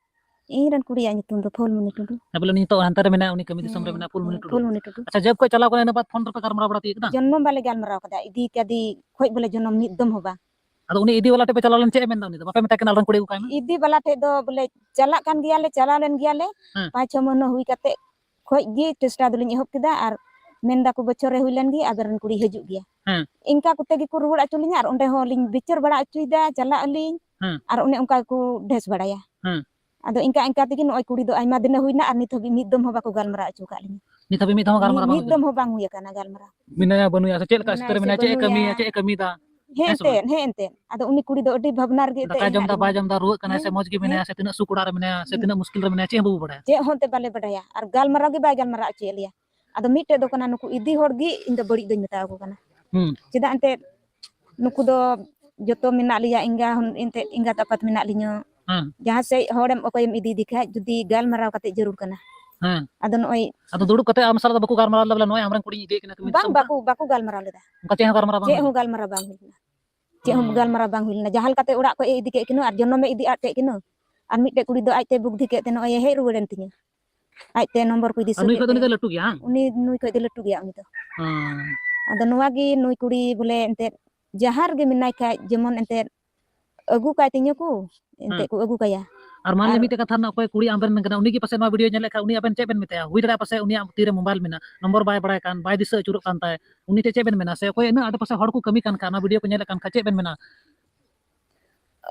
ᱤᱧ ᱨᱮᱱ ᱠᱩᱲᱤᱭᱟᱜ ᱧᱩᱛᱩᱢ ᱫᱚ ᱯᱷᱩᱞᱢᱩᱱᱤ ᱴᱩᱰᱩ᱾ ᱦᱮᱸ, ᱵᱚᱞᱮ ᱩᱱᱤ ᱱᱤᱛᱚᱜ ᱦᱟᱱᱛᱮ ᱨᱮ ᱢᱮᱱᱟᱭᱟ, ᱩᱱᱤ ᱠᱟᱹᱢᱤ ᱫᱤᱥᱚᱢ ᱨᱮ ᱦᱮᱸ, ᱢᱮᱱᱟᱭᱟ, ᱯᱷᱩᱞᱢᱩᱱᱤ ᱦᱮᱸ, ᱴᱩᱰᱩ᱾ ᱯᱷᱩᱞᱢᱩᱱᱤ ᱴᱩᱰᱩ᱾ ᱟᱪᱪᱷᱟ, ᱡᱚᱵ ᱠᱷᱚᱡ ᱪᱟᱞᱟᱣ ᱠᱟᱱᱟ, ᱤᱱᱟᱹ ᱵᱟᱫ ᱯᱷᱳᱱ ᱨᱮᱯᱮ ᱜᱟᱞᱢᱟᱨᱟᱣ ᱵᱟᱲᱟ ᱛᱤᱭᱳᱜ ᱠᱮᱫᱟ? ᱡᱚᱱᱢᱚ ᱵᱟᱞᱮ ᱜᱟᱞᱢᱟᱨᱟᱣ ᱠᱟᱫᱟ, ᱤᱫᱤ ᱠᱟᱫᱮ ᱠᱷᱚᱡ ᱵᱚᱞᱮ ᱡᱚᱱᱚᱢ ᱢᱤᱫ ᱫᱚᱢ ᱦᱚᱸ ᱵᱟᱝ᱾ ᱟᱫᱚ ᱩᱱᱤ ᱤᱫᱤ ᱵᱟᱞᱟ ᱴᱷᱮᱡ ᱯᱮ ᱪᱟᱞᱟᱣ ᱞᱮᱱ, ᱪᱮᱫ ᱮ ᱢᱮᱱᱫᱟ ᱩᱱᱤ ᱫᱚ? ᱵᱟᱯᱮ ᱢᱮᱛᱟᱭ ᱠᱟᱱᱟ ᱟᱞᱚᱢ ᱠᱩᱲᱤ ᱟᱹᱜᱩ ᱠᱟᱭ ᱢᱟ? ᱤᱫᱤ ᱵᱟᱞᱟ ᱴᱷᱮᱡ ᱫᱚ ᱵᱚᱞᱮ ᱪᱟᱞᱟᱜ ᱠᱟᱱ ᱜᱮᱭᱟᱞᱮ, ᱪᱟᱞᱟᱣ ᱞᱮᱱ ᱜᱮᱭᱟᱞᱮ, ᱦᱮᱸ᱾ ᱯᱟᱸᱪ ᱪᱷᱚ ᱢᱟᱹᱦᱱᱟᱹ ᱦᱩᱭ ᱠᱟᱛᱮ ᱠᱷᱚᱡ ᱜᱮ ᱪᱮᱥᱴᱟ ᱫᱚᱞᱤᱧ ᱮᱦᱚᱵ ᱠᱮᱫᱟ, ᱟᱨ ᱢᱮᱱ ᱫᱟᱠᱚ ᱵᱚᱪᱷᱚᱨ ᱨᱮ ᱦᱩᱭ ᱞᱮᱱ ᱜᱮ ᱟᱵᱮᱱ ᱨᱮᱱ ᱠᱩᱲᱤ ᱦᱤᱡᱩᱜ ᱜᱮᱭᱟ᱾ ᱦᱮᱸ᱾ ᱤᱱᱠᱟ ᱠᱚᱛᱮ ᱜᱮᱠᱚ ᱨᱩᱣᱟᱹᱲ ᱦᱚᱪᱚ ᱞᱤᱧᱟ, ᱟᱨ ᱚᱸᱰᱮ ᱦᱚᱸ ᱞᱤᱧ ᱵᱤᱪᱟᱹᱨ ᱵᱟᱲᱟ ᱦᱚᱪᱚᱭᱮᱫᱟ, ᱪᱟᱞᱟᱜ ᱟᱹᱞᱤᱧ, ᱦᱮᱸ᱾ ᱟᱨ ᱚᱱᱮ ᱚᱱᱠᱟ ᱜᱮᱠᱚ ᱰᱷᱮᱥ ᱵᱟᱲᱟᱭᱟ᱾ ᱦᱮᱸ᱾ ᱟᱫᱚ ᱤᱱᱠᱟ ᱤᱱᱠᱟ ᱛᱮᱜᱮ ᱱᱚᱜᱼᱚᱭ ᱠᱩᱲᱤ ᱫᱚ ᱟᱭᱢᱟ ᱫᱤᱱᱮ ᱦᱩᱭᱱᱟ, ᱟᱨ ᱱᱤᱛ ᱦᱟᱹᱵᱤᱡ ᱢᱤᱫ ᱫᱚᱢ ᱦᱚᱸ ᱵᱟᱠᱚ ᱜᱟᱞᱢᱟᱨᱟᱣ ᱦᱚᱪᱚ ᱟᱠᱟᱫ ᱞᱤᱧᱟ᱾ ᱱᱤᱛ ᱦᱟᱹᱵᱤᱡ ᱢᱤᱫ ᱫᱷᱟᱣ ᱦᱚᱸ ᱜᱟᱞᱢᱟᱨᱟᱣ ᱢᱤᱫ ᱵᱟᱝ ᱦᱩᱭ ᱫᱚᱢ ᱟᱠᱟᱱᱟ? ᱦᱚᱸ ᱵᱟᱝ ᱦᱩᱭ ᱟᱠᱟᱱᱟ ᱜᱟᱞᱢᱟᱨᱟᱣ᱾ ᱢᱮᱱᱟᱭᱟ ᱵᱟᱹᱱᱩᱭᱟ ᱥᱮ ᱪᱮᱫ ᱞᱮᱠᱟ ᱢᱮᱱᱟᱭ ᱥᱛᱷᱤᱛᱤ ᱨᱮ ᱥᱮ ᱢᱮᱱᱟᱭᱟ, ᱪᱮᱫ ᱮ ᱵᱟᱹᱱᱩᱭᱟ᱾ ᱠᱟᱹᱢᱤᱭᱟ, ᱪᱮᱫ ᱮ ᱠᱟᱹᱢᱤᱭᱮᱫᱟ? ᱦᱮᱸ ᱦᱮᱸ ᱥᱮ ᱵᱟᱝ? ᱮᱱᱛᱮᱫ, ᱦᱮᱸ ᱮᱱᱛᱮᱫ᱾ ᱟᱫᱚ ᱩᱱᱤ ᱠᱩᱲᱤ ᱫᱚ ᱟᱹᱰᱤ ᱵᱷᱟᱵᱽᱱᱟ ᱨᱮᱜᱮ ᱮᱱᱛᱮᱫ ᱫᱟᱠᱟᱭ ᱡᱚᱢ ᱦᱮᱱᱟᱜ ᱫᱟ, ᱵᱟᱭ ᱞᱤᱧᱟ᱾ ᱡᱚᱢ ᱫᱟ, ᱨᱩᱣᱟᱹᱜ ᱠᱟᱱᱟᱭ ᱥᱮ ᱦᱮᱸ, ᱢᱚᱡᱽ ᱜᱮ ᱦᱮᱸ᱾ ᱢᱮᱱᱟᱭᱟ ᱥᱮ ᱛᱤᱱᱟᱹᱜ ᱥᱩᱠ ᱚᱲᱟᱜ ᱨᱮ ᱢᱮᱱᱟᱭᱟ ᱥᱮ ᱦᱩᱸ᱾ ᱛᱤᱱᱟᱹᱜ ᱢᱩᱥᱠᱤᱞ ᱨᱮ ᱢᱮᱱᱟᱭᱟ, ᱪᱮᱫ ᱦᱚᱸ ᱵᱟᱵᱚ ᱵᱟᱲᱟᱭᱟ᱾ ᱪᱮᱫ ᱦᱚᱸ ᱮᱱᱛᱮ ᱵᱟᱞᱮ ᱵᱟᱰᱟᱭᱟ᱾ ᱟᱨ ᱜᱟᱞᱢᱟᱨᱟᱣ ᱜᱮ ᱵᱟᱭ ᱜᱟᱞᱢᱟᱨᱟᱣ ᱦᱚᱪᱚᱭᱮᱫ ᱞᱮᱭᱟ᱾ ᱟᱫᱚ ᱢᱤᱫᱴᱮᱡ ᱫᱚ ᱠᱟᱱᱟ, ᱱᱩᱠᱩ ᱤᱫᱤ ᱦᱚᱲ ᱜᱮ ᱤᱧ ᱫᱚ ᱵᱟᱹᱲᱤᱡ ᱫᱚᱧ ᱢᱮᱛᱟᱣ ᱟᱠᱚ ᱠᱟᱱᱟ᱾ ᱦᱩᱸ᱾ ᱪᱮᱫᱟᱜ ᱮᱱᱛᱮᱫ ᱱᱩᱠᱩ ᱫᱚ ᱡᱚᱛᱚ ᱢᱮᱱᱟᱜ ᱞᱮᱭᱟ, ᱮᱸᱜᱟ ᱦᱚᱸ ᱮᱱᱛᱮᱫ ᱮᱸᱜᱟᱛ ᱟᱯᱟᱛ ᱢᱮᱱᱟᱜ ᱞᱤᱧᱟᱹ᱾ ᱦᱮᱸ᱾ ᱡᱟᱦᱟᱸ ᱥᱮᱫ ᱦᱚᱲᱮᱢ ᱚᱠᱚᱭᱮᱢ ᱤᱫᱤᱭᱮᱫᱮ ᱠᱷᱟᱡ, ᱡᱩᱫᱤ ᱜᱟᱞᱢᱟᱨᱟᱣ ᱠᱟᱛᱮ ᱡᱟᱹᱨᱩᱲ ᱠᱟᱱᱟ᱾ ᱦᱮᱸ᱾ ᱟᱫᱚ ᱱᱚᱜᱼᱚᱭ ᱟᱫᱚ ᱫᱩᱲᱩᱵ ᱠᱟᱛᱮ ᱟᱢ ᱥᱟᱞᱟᱜ ᱫᱚ ᱵᱟᱠᱚ ᱜᱟᱞᱢᱟᱨᱟᱣ ᱞᱮᱫᱟ ᱵᱚᱞᱮ, ᱱᱚᱜᱼᱚᱭ ᱟᱢᱨᱮᱱ ᱠᱩᱲᱤᱧ ᱤᱫᱤᱭᱮ ᱠᱟᱱᱟ ᱠᱟᱹᱢᱤ ᱵᱟᱝ, ᱫᱤᱥᱚᱢ ᱫᱚ? ᱵᱟᱠᱚ, ᱵᱟᱠᱚ ᱜᱟᱞᱢᱟᱨᱟᱣ ᱞᱮᱫᱟ᱾ ᱚᱱᱠᱟ ᱪᱮᱫ ᱦᱚᱸ ᱜᱟᱞᱢᱟᱨᱟᱣ ᱵᱟᱝ ᱪᱮᱫ ᱦᱩᱭ ᱦᱚᱸ ᱞᱮᱱᱟ? ᱜᱟᱞᱢᱟᱨᱟᱣ ᱵᱟᱝ ᱦᱩᱭ ᱞᱮᱱᱟ᱾ ᱪᱮᱫ ᱦᱚᱸ ᱦᱮᱸ᱾ ᱜᱟᱞᱢᱟᱨᱟᱣ ᱵᱟᱝ ᱦᱩᱭ ᱞᱮᱱᱟ᱾ ᱡᱟᱦᱟᱸ ᱞᱮᱠᱟᱛᱮ ᱚᱲᱟᱜ ᱠᱷᱚᱡ ᱮ ᱤᱫᱤ ᱠᱮᱫ ᱠᱤᱱᱟ ᱟᱨ ᱡᱚᱱᱚᱢ ᱮ ᱤᱫᱤ ᱟᱫ ᱠᱮᱫ ᱠᱤᱱᱟ᱾ ᱟᱨ ᱢᱤᱫᱴᱮᱡ ᱠᱩᱲᱤ ᱫᱚ ᱟᱡᱛᱮ ᱵᱩᱫᱽᱫᱷᱤ ᱠᱮᱫ ᱛᱮ ᱱᱚᱜᱼᱚᱭ ᱮ ᱦᱮᱡ ᱨᱩᱣᱟᱹᱲᱮᱱ ᱛᱤᱧᱟ᱾ ᱟᱡᱛᱮ ᱱᱚᱢᱵᱚᱨ ᱠᱚ ᱤᱫᱤ ᱟᱨ ᱱᱩᱭ ᱥᱟᱹᱫ ᱠᱷᱚᱡ ᱫᱚ ᱩᱱᱤ ᱠᱮᱫ ᱫᱚ ᱛᱮ᱾ ᱞᱟᱹᱴᱩ ᱜᱮᱭᱟ, ᱦᱟᱝ? ᱩᱱᱤ ᱱᱩᱭ ᱠᱷᱚᱡ ᱫᱚ ᱞᱟᱹᱴᱩ ᱜᱮᱭᱟ ᱩᱱᱤ ᱫᱚ᱾ ᱦᱮᱸ᱾ ᱟᱫᱚ ᱱᱚᱣᱟ ᱜᱮ ᱱᱩᱭ ᱠᱩᱲᱤ ᱵᱚᱞᱮ ᱮᱱᱛᱮᱫ ᱡᱟᱦᱟᱸ ᱨᱮᱜᱮ ᱢᱮᱱᱟᱭ ᱠᱷᱟᱡ ᱡᱮᱢᱚᱱ ᱮᱱᱛᱮᱫ ᱟᱹᱜᱩ ᱠᱟᱭ ᱛᱤᱧᱟᱹ ᱠᱚ, ᱮᱱᱛᱮᱫ ᱦᱮᱸ᱾ ᱠᱚ ᱟᱹᱜᱩ ᱠᱟᱭᱟ᱾ ᱟᱨ ᱢᱟᱱ ᱞᱤ ᱟᱨ ᱢᱤᱫᱴᱮᱡ ᱠᱟᱛᱷᱟ ᱨᱮᱱᱟᱜ, ᱚᱠᱚᱭ ᱠᱩᱲᱤ ᱟᱢ ᱨᱮᱱ ᱠᱟᱱᱟ, ᱩᱱᱤ ᱜᱮ ᱯᱟᱥᱮᱡ ᱱᱚᱣᱟ video ᱧᱮᱞᱮᱫ ᱠᱷᱟᱡ, ᱩᱱᱤ ᱟᱵᱮᱱ ᱪᱮᱫ ᱵᱮᱱ ᱢᱮᱛᱟᱭᱟ? ᱦᱩᱭ ᱫᱟᱲᱮᱭᱟᱜᱼᱟ ᱯᱟᱥᱮᱡ ᱩᱱᱤᱭᱟᱜ ᱛᱤ ᱨᱮ mobile ᱢᱮᱱᱟᱜ, ᱱᱚᱢᱵᱚᱨ ᱵᱟᱭ ᱵᱟᱲᱟᱭ ᱠᱟᱱ, ᱵᱟᱭ ᱫᱤᱥᱟᱹ ᱟᱹᱪᱩᱨᱚᱜ ᱠᱟᱱ ᱛᱟᱭ, ᱩᱱᱤ ᱴᱷᱮᱡ ᱪᱮᱫ ᱵᱮᱱ ᱢᱮᱱᱟ? ᱥᱮ ᱚᱠᱚᱭ ᱤᱱᱟᱹᱜ ᱟᱰᱮ ᱯᱟᱥᱮ ᱦᱚᱲ ᱠᱚ ᱠᱟᱹᱢᱤ ᱠᱟᱱ ᱠᱷᱟᱡ, ᱚᱱᱟ video ᱠᱚ ᱧᱮᱞᱮᱫ ᱠᱟᱱ ᱠᱷᱟᱡ, ᱪᱮᱫ ᱵᱮᱱ ᱢᱮᱱᱟ?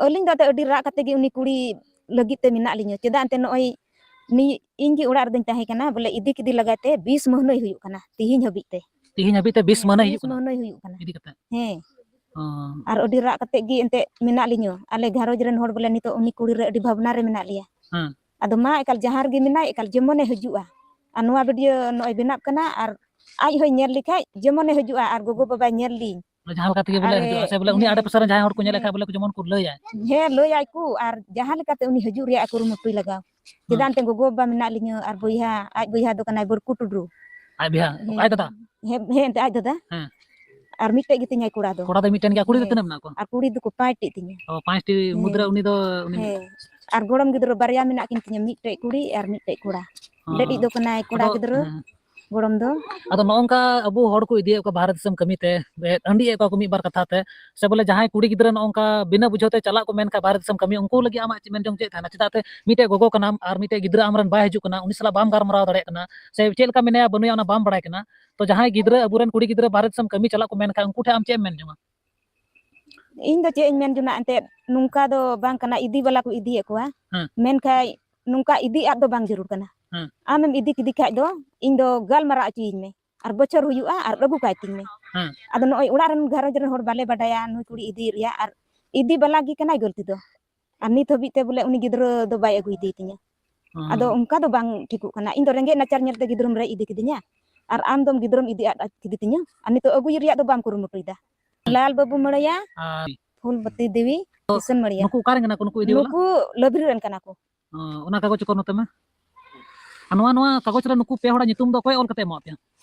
ᱟᱹᱞᱤᱧ ᱫᱚ ᱮᱱᱛᱮᱫ ᱟᱹᱰᱤ ᱨᱟᱜ ᱠᱟᱛᱮ ᱜᱮ ᱩᱱᱤ ᱠᱩᱲᱤ ᱞᱟᱹᱜᱤᱫ ᱛᱮ ᱢᱮᱱᱟᱜ ᱞᱤᱧᱟᱹ᱾ ᱪᱮᱫᱟᱜ ᱮᱱᱛᱮᱫ ᱱᱚᱜᱼᱚᱭ ᱱᱤ-, ᱤᱧ ᱜᱮ ᱚᱲᱟᱜ ᱨᱮᱫᱚᱧ ᱛᱟᱦᱮᱸ ᱠᱟᱱᱟ, ᱵᱚᱞᱮ ᱤᱫᱤ ᱠᱮᱫᱮ ᱞᱟᱜᱟᱭ ᱛᱮ ᱵᱤᱥ ᱢᱟᱹᱦᱱᱟᱹᱭ ᱦᱩᱭᱩᱜ ᱠᱟᱱᱟ ᱛᱤᱦᱤᱧ ᱦᱟᱹᱵᱤᱡ ᱛᱮ᱾ ᱛᱤᱦᱤᱧ ᱦᱟᱹᱵᱤᱡ ᱛᱮ ᱵᱤᱥ ᱦᱮᱸ, ᱢᱟᱹᱦᱱᱟᱹᱭ ᱵᱤᱥ ᱦᱩᱭᱩᱜ ᱠᱟᱱᱟ? ᱢᱟᱹᱦᱱᱟᱹᱭ ᱦᱩᱭᱩᱜ ᱠᱟᱱᱟ᱾ ᱤᱫᱤ ᱠᱟᱛᱮ? ᱦᱮᱸ᱾ ᱚ᱾ ᱟᱨ ᱟᱹᱰᱤ ᱨᱟᱜ ᱠᱟᱛᱮ ᱜᱮ ᱮᱱᱛᱮᱫ ᱢᱮᱱᱟᱜ ᱞᱤᱧᱟᱹ᱾ ᱟᱞᱮ ᱜᱷᱟᱨᱚᱸᱡᱽ ᱨᱮᱱ ᱦᱚᱲ ᱵᱚᱞᱮ ᱱᱤᱛᱚᱜ ᱩᱱᱤ ᱠᱩᱲᱤ ᱨᱮ ᱟᱹᱰᱤ ᱵᱷᱟᱵᱽᱱᱟ ᱨᱮ ᱢᱮᱱᱟᱜ ᱞᱮᱭᱟ᱾ ᱦᱮᱸ᱾ ᱟᱫᱚ ᱢᱟ ᱮᱠᱟᱞ ᱡᱟᱦᱟᱸ ᱨᱮᱜᱮ ᱢᱮᱱᱟᱭ, ᱮᱠᱟᱞ ᱡᱮᱢᱚᱱᱮ ᱦᱤᱡᱩᱜᱼᱟ᱾ ᱟᱨ ᱱᱚᱣᱟ video ᱱᱚᱜᱼᱚᱭ ᱵᱮᱱᱟᱜ ᱠᱟᱱᱟ, ᱟᱨ ᱟᱡ ᱦᱚᱸᱭ ᱧᱮᱞ ᱞᱮᱠᱷᱟᱡ ᱡᱮᱢᱚᱱᱮ ᱦᱤᱡᱩᱜᱼᱟ, ᱟᱨ ᱜᱚᱜᱚ ᱵᱟᱵᱟᱭ ᱧᱮᱞ ᱞᱤᱧ᱾ ᱡᱟᱦᱟᱸ ᱞᱮᱠᱟ ᱛᱮᱜᱮ ᱵᱚᱞᱮ ᱟᱨ ᱦᱤᱡᱩᱜᱼᱟ, ᱥᱮ ᱵᱚᱞᱮ ᱩᱱᱤ ᱦᱮᱸ, ᱟᱰᱮ ᱯᱟᱥᱮ ᱨᱮ ᱡᱟᱦᱟᱸᱭ ᱦᱚᱲ ᱠᱚ ᱧᱮᱞᱮᱫ ᱦᱮᱸ᱾ ᱠᱷᱟᱡ ᱵᱚᱞᱮ ᱠᱚ ᱡᱮᱢᱚᱱ ᱠᱚ ᱞᱟᱹᱭᱟ᱾ ᱦᱮᱸ, ᱞᱟᱹᱭᱟᱭ ᱠᱚ, ᱟᱨ ᱡᱟᱦᱟᱸ ᱞᱮᱠᱟᱛᱮ ᱩᱱᱤ ᱦᱤᱡᱩᱜ ᱨᱮᱭᱟᱜ ᱠᱩᱨᱩᱢᱩᱴᱩᱭ ᱞᱟᱜᱟᱣ᱾ ᱦᱮᱸ᱾ ᱪᱮᱫᱟᱜ ᱮᱱᱛᱮ ᱜᱚᱜᱚ ᱵᱟᱵᱟ ᱢᱮᱱᱟᱜ ᱞᱤᱧᱟᱹ ᱟᱨ ᱵᱚᱭᱦᱟ, ᱟᱡ ᱵᱚᱭᱦᱟ ᱫᱚ ᱠᱟᱱᱟᱭ ᱵᱟᱹᱲᱠᱩ ᱴᱩᱰᱩ᱾ ᱟᱡ ᱵᱚᱭᱦᱟ? ᱦᱮᱸ᱾ ᱟᱡ ᱫᱟᱫᱟ? ᱦᱮᱸ, ᱦᱮᱸ, ᱮᱱᱛᱮ ᱟᱡ ᱫᱟᱫᱟ᱾ ᱦᱮᱸ᱾ ᱟᱨ ᱢᱤᱫᱴᱮᱡ ᱜᱮ ᱛᱤᱧᱟᱭ ᱠᱚᱲᱟ ᱫᱚ᱾ ᱠᱚᱲᱟ ᱫᱚ ᱢᱤᱫᱴᱮᱱ ᱜᱮᱭᱟ, ᱠᱩᱲᱤ ᱫᱚ ᱦᱮᱸ᱾ ᱛᱤᱱᱟᱹᱜ ᱢᱮᱱᱟᱜ ᱠᱚᱣᱟ? ᱟᱨ ᱠᱩᱲᱤ ᱫᱚᱠᱚ ᱯᱟᱸᱪᱴᱤ ᱛᱤᱧᱟ᱾ ᱚ, ᱯᱟᱸᱪᱴᱤ ᱢᱩᱫᱽᱨᱮ ᱦᱮᱸ᱾ ᱩᱱᱤ ᱫᱚ, ᱩᱱᱤ ᱦᱮᱸ᱾ ᱟᱨ ᱜᱚᱲᱚᱢ ᱜᱤᱫᱽᱨᱟᱹ ᱵᱟᱨᱭᱟ ᱢᱮᱱᱟᱜ ᱠᱤᱱ ᱛᱤᱧᱟ, ᱢᱤᱫᱴᱮᱡ ᱠᱩᱲᱤ ᱟᱨ ᱢᱤᱫᱴᱮᱡ ᱠᱚᱲᱟ᱾ ᱦᱚᱸ᱾ ᱞᱟᱹᱴᱤᱡ ᱫᱚ ᱠᱟᱱᱟᱭ ᱠᱚᱲᱟ ᱟᱫᱚ, ᱜᱤᱫᱽᱨᱟᱹ᱾ ᱦᱮᱸ᱾ ᱜᱚᱲᱚᱢ ᱫᱚ᱾ ᱟᱫᱚ ᱱᱚᱜᱼᱚ ᱱᱚᱝᱠᱟ ᱟᱵᱚ ᱦᱚᱲ ᱠᱚ ᱤᱫᱤᱭᱮᱫ ᱠᱚᱣᱟ ᱵᱟᱦᱨᱮ ᱫᱤᱥᱚᱢ ᱠᱟᱹᱢᱤ ᱛᱮ, ᱦᱟᱺᱰᱤᱭᱮᱫ ᱠᱚᱣᱟ ᱠᱚ ᱢᱤᱫ ᱵᱟᱨ ᱠᱟᱛᱷᱟ ᱛᱮ, ᱥᱮ ᱵᱚᱞᱮ ᱡᱟᱦᱟᱸᱭ ᱠᱩᱲᱤ ᱜᱤᱫᱽᱨᱟᱹ ᱱᱚᱜᱼᱚ ᱱᱚᱝᱠᱟ ᱵᱤᱱᱟᱹ ᱵᱩᱡᱷᱟᱹᱣ ᱛᱮ ᱪᱟᱞᱟᱜ ᱠᱚ ᱢᱮᱱ ᱠᱷᱟᱱ ᱵᱟᱦᱨᱮ ᱫᱤᱥᱚᱢ ᱠᱟᱹᱢᱤ, ᱩᱱᱠᱩ ᱞᱟᱹᱜᱤᱫ ᱟᱢᱟᱜ ᱪᱮᱫ ᱢᱮᱱ ᱡᱚᱝ ᱪᱮᱫ ᱛᱟᱦᱮᱱᱟ? ᱪᱮᱫᱟᱜ ᱛᱮ ᱢᱤᱫᱴᱮᱡ ᱜᱚᱜᱚ ᱠᱟᱱᱟᱢ ᱟᱨ ᱢᱤᱫᱴᱮᱡ ᱜᱤᱫᱽᱨᱟᱹ ᱟᱢᱨᱮᱱ ᱵᱟᱭ ᱦᱤᱡᱩᱜ ᱠᱟᱱᱟ, ᱩᱱᱤ ᱥᱟᱞᱟᱜ ᱵᱟᱢ ᱜᱟᱞᱢᱟᱨᱟᱣ ᱫᱟᱲᱮᱭᱟᱜ ᱠᱟᱱᱟ, ᱥᱮ ᱪᱮᱫ ᱞᱮᱠᱟ ᱢᱮᱱᱟᱭᱟ ᱵᱟᱹᱱᱩᱭᱟ ᱚᱱᱟ ᱵᱟᱢ ᱵᱟᱲᱟᱭ ᱠᱟᱱᱟ᱾ ᱛᱚ ᱡᱟᱦᱟᱸᱭ ᱜᱤᱫᱽᱨᱟᱹ, ᱟᱵᱚᱨᱮᱱ ᱠᱩᱲᱤ ᱜᱤᱫᱽᱨᱟᱹ ᱵᱟᱦᱨᱮ ᱫᱤᱥᱚᱢ ᱠᱟᱹᱢᱤ ᱪᱟᱞᱟᱜ ᱠᱚ ᱢᱮᱱ ᱠᱷᱟᱱ, ᱩᱱᱠᱩ ᱴᱷᱮᱱ ᱟᱢ ᱪᱮᱫ ᱮᱢ ᱢᱮᱱ ᱡᱚᱝᱟ? ᱤᱧ ᱫᱚ ᱪᱮᱫ ᱤᱧ ᱢᱮᱱ ᱡᱚᱝᱟ, ᱮᱱᱛᱮᱫ ᱱᱚᱝᱠᱟ ᱫᱚ ᱵᱟᱝ ᱠᱟᱱᱟ, ᱤᱫᱤ ᱵᱟᱞᱟ ᱠᱚ ᱤᱫᱤᱭᱮᱫ ᱠᱚᱣᱟ᱾ ᱦᱮᱸ᱾ ᱢᱮᱱᱠᱷᱟᱡ ᱱᱚᱝᱠᱟ ᱤᱫᱤ ᱟᱫ ᱫᱚ ᱵᱟᱝ ᱡᱟᱹᱨᱩᱲ ᱠᱟᱱᱟ᱾ ᱦᱮᱸ᱾ ᱟᱢᱮᱢ ᱤᱫᱤ ᱠᱮᱫᱮ ᱠᱷᱟᱡ ᱫᱚ ᱤᱧ ᱫᱚ ᱜᱟᱞᱢᱟᱨᱟᱣ ᱦᱚᱪᱚᱭᱤᱧ ᱢᱮ᱾ ᱟᱨ ᱵᱚᱪᱷᱚᱨ ᱦᱩᱭᱩᱜᱼᱟ ᱟᱨ ᱟᱹᱜᱩ ᱠᱟᱭ ᱛᱤᱧ ᱢᱮ᱾ ᱦᱮᱸ᱾ ᱟᱫᱚ ᱱᱚᱜᱼᱚᱭ ᱚᱲᱟᱜ ᱨᱮᱱ ᱜᱷᱟᱨᱚᱸᱡᱽ ᱨᱮᱱ ᱦᱚᱲ ᱵᱟᱞᱮ ᱵᱟᱰᱟᱭᱟ ᱱᱩᱭ ᱠᱩᱲᱤ ᱤᱫᱤ ᱨᱮᱭᱟᱜ, ᱟᱨ ᱤᱫᱤ ᱵᱟᱞᱟ ᱜᱮ ᱠᱟᱱᱟᱭ ᱜᱟᱹᱞᱛᱤ ᱫᱚ᱾ ᱟᱨ ᱱᱤᱛ ᱦᱟᱹᱵᱤᱡ ᱛᱮ ᱵᱚᱞᱮ ᱩᱱᱤ ᱜᱤᱫᱽᱨᱟᱹ ᱫᱚ ᱵᱟᱭ ᱟᱹᱜᱩᱭ ᱤᱫᱤᱭ ᱛᱤᱧᱟ᱾ ᱦᱮᱸ᱾ ᱟᱫᱚ ᱚᱱᱠᱟ ᱫᱚ ᱵᱟᱝ ᱴᱷᱤᱠᱚᱜ ᱠᱟᱱᱟ᱾ ᱤᱧ ᱫᱚ ᱨᱮᱸᱜᱮᱡ ᱱᱟᱪᱟᱨ ᱧᱮᱞ ᱛᱮ ᱜᱤᱫᱽᱨᱟᱹᱢ ᱨᱮᱡ ᱤᱫᱤ ᱠᱤᱫᱤᱧᱟ, ᱟᱨ ᱟᱢ ᱫᱚᱢ ᱜᱤᱫᱽᱨᱟᱹᱢ ᱤᱫᱤ ᱟᱫ ᱠᱤᱫᱤ ᱛᱤᱧᱟ, ᱟᱨ ᱱᱤᱛᱚᱜ ᱟᱹᱜᱩᱭ ᱨᱮᱭᱟᱜ ᱫᱚ ᱵᱟᱢ ᱠᱩᱨᱩᱢᱩᱴᱩᱭᱮᱫᱟ᱾ ᱞᱟᱞ ᱵᱟᱹᱵᱩ ᱢᱟᱹᱲᱟᱹᱭᱟ, ᱟᱨ ᱯᱷᱩᱞᱵᱚᱛᱤ ᱫᱮᱵᱤ, ᱠᱤᱥᱟᱹᱱ ᱢᱟᱹᱲᱤᱭᱟ᱾ ᱱᱩᱠᱩ ᱚᱠᱟ ᱨᱮᱱ ᱠᱟᱱᱟ ᱠᱚ? ᱱᱩᱠᱩ ᱤᱫᱤ ᱵᱟᱞᱟ? ᱱᱩᱠᱩ ᱞᱟᱹᱵᱽᱨᱤ ᱨᱮᱱ ᱠᱟᱱᱟ ᱠᱚ᱾ ᱚ, ᱚᱱᱟ ᱠᱟᱜᱚᱡᱽ ᱠᱚ ᱱᱚᱛᱮ ᱢᱟ᱾ ᱟᱨ ᱱᱚᱣᱟ, ᱱᱚᱣᱟ ᱠᱟᱜᱚᱡᱽ ᱨᱮ ᱱᱩᱠᱩ ᱯᱮ ᱦᱚᱲᱟᱜ ᱧᱩᱛᱩᱢ ᱫᱚ ᱚᱠᱚᱭ ᱚᱞ ᱠᱟᱛᱮ ᱮᱢᱟᱣᱟᱫ ᱯᱮᱭᱟ?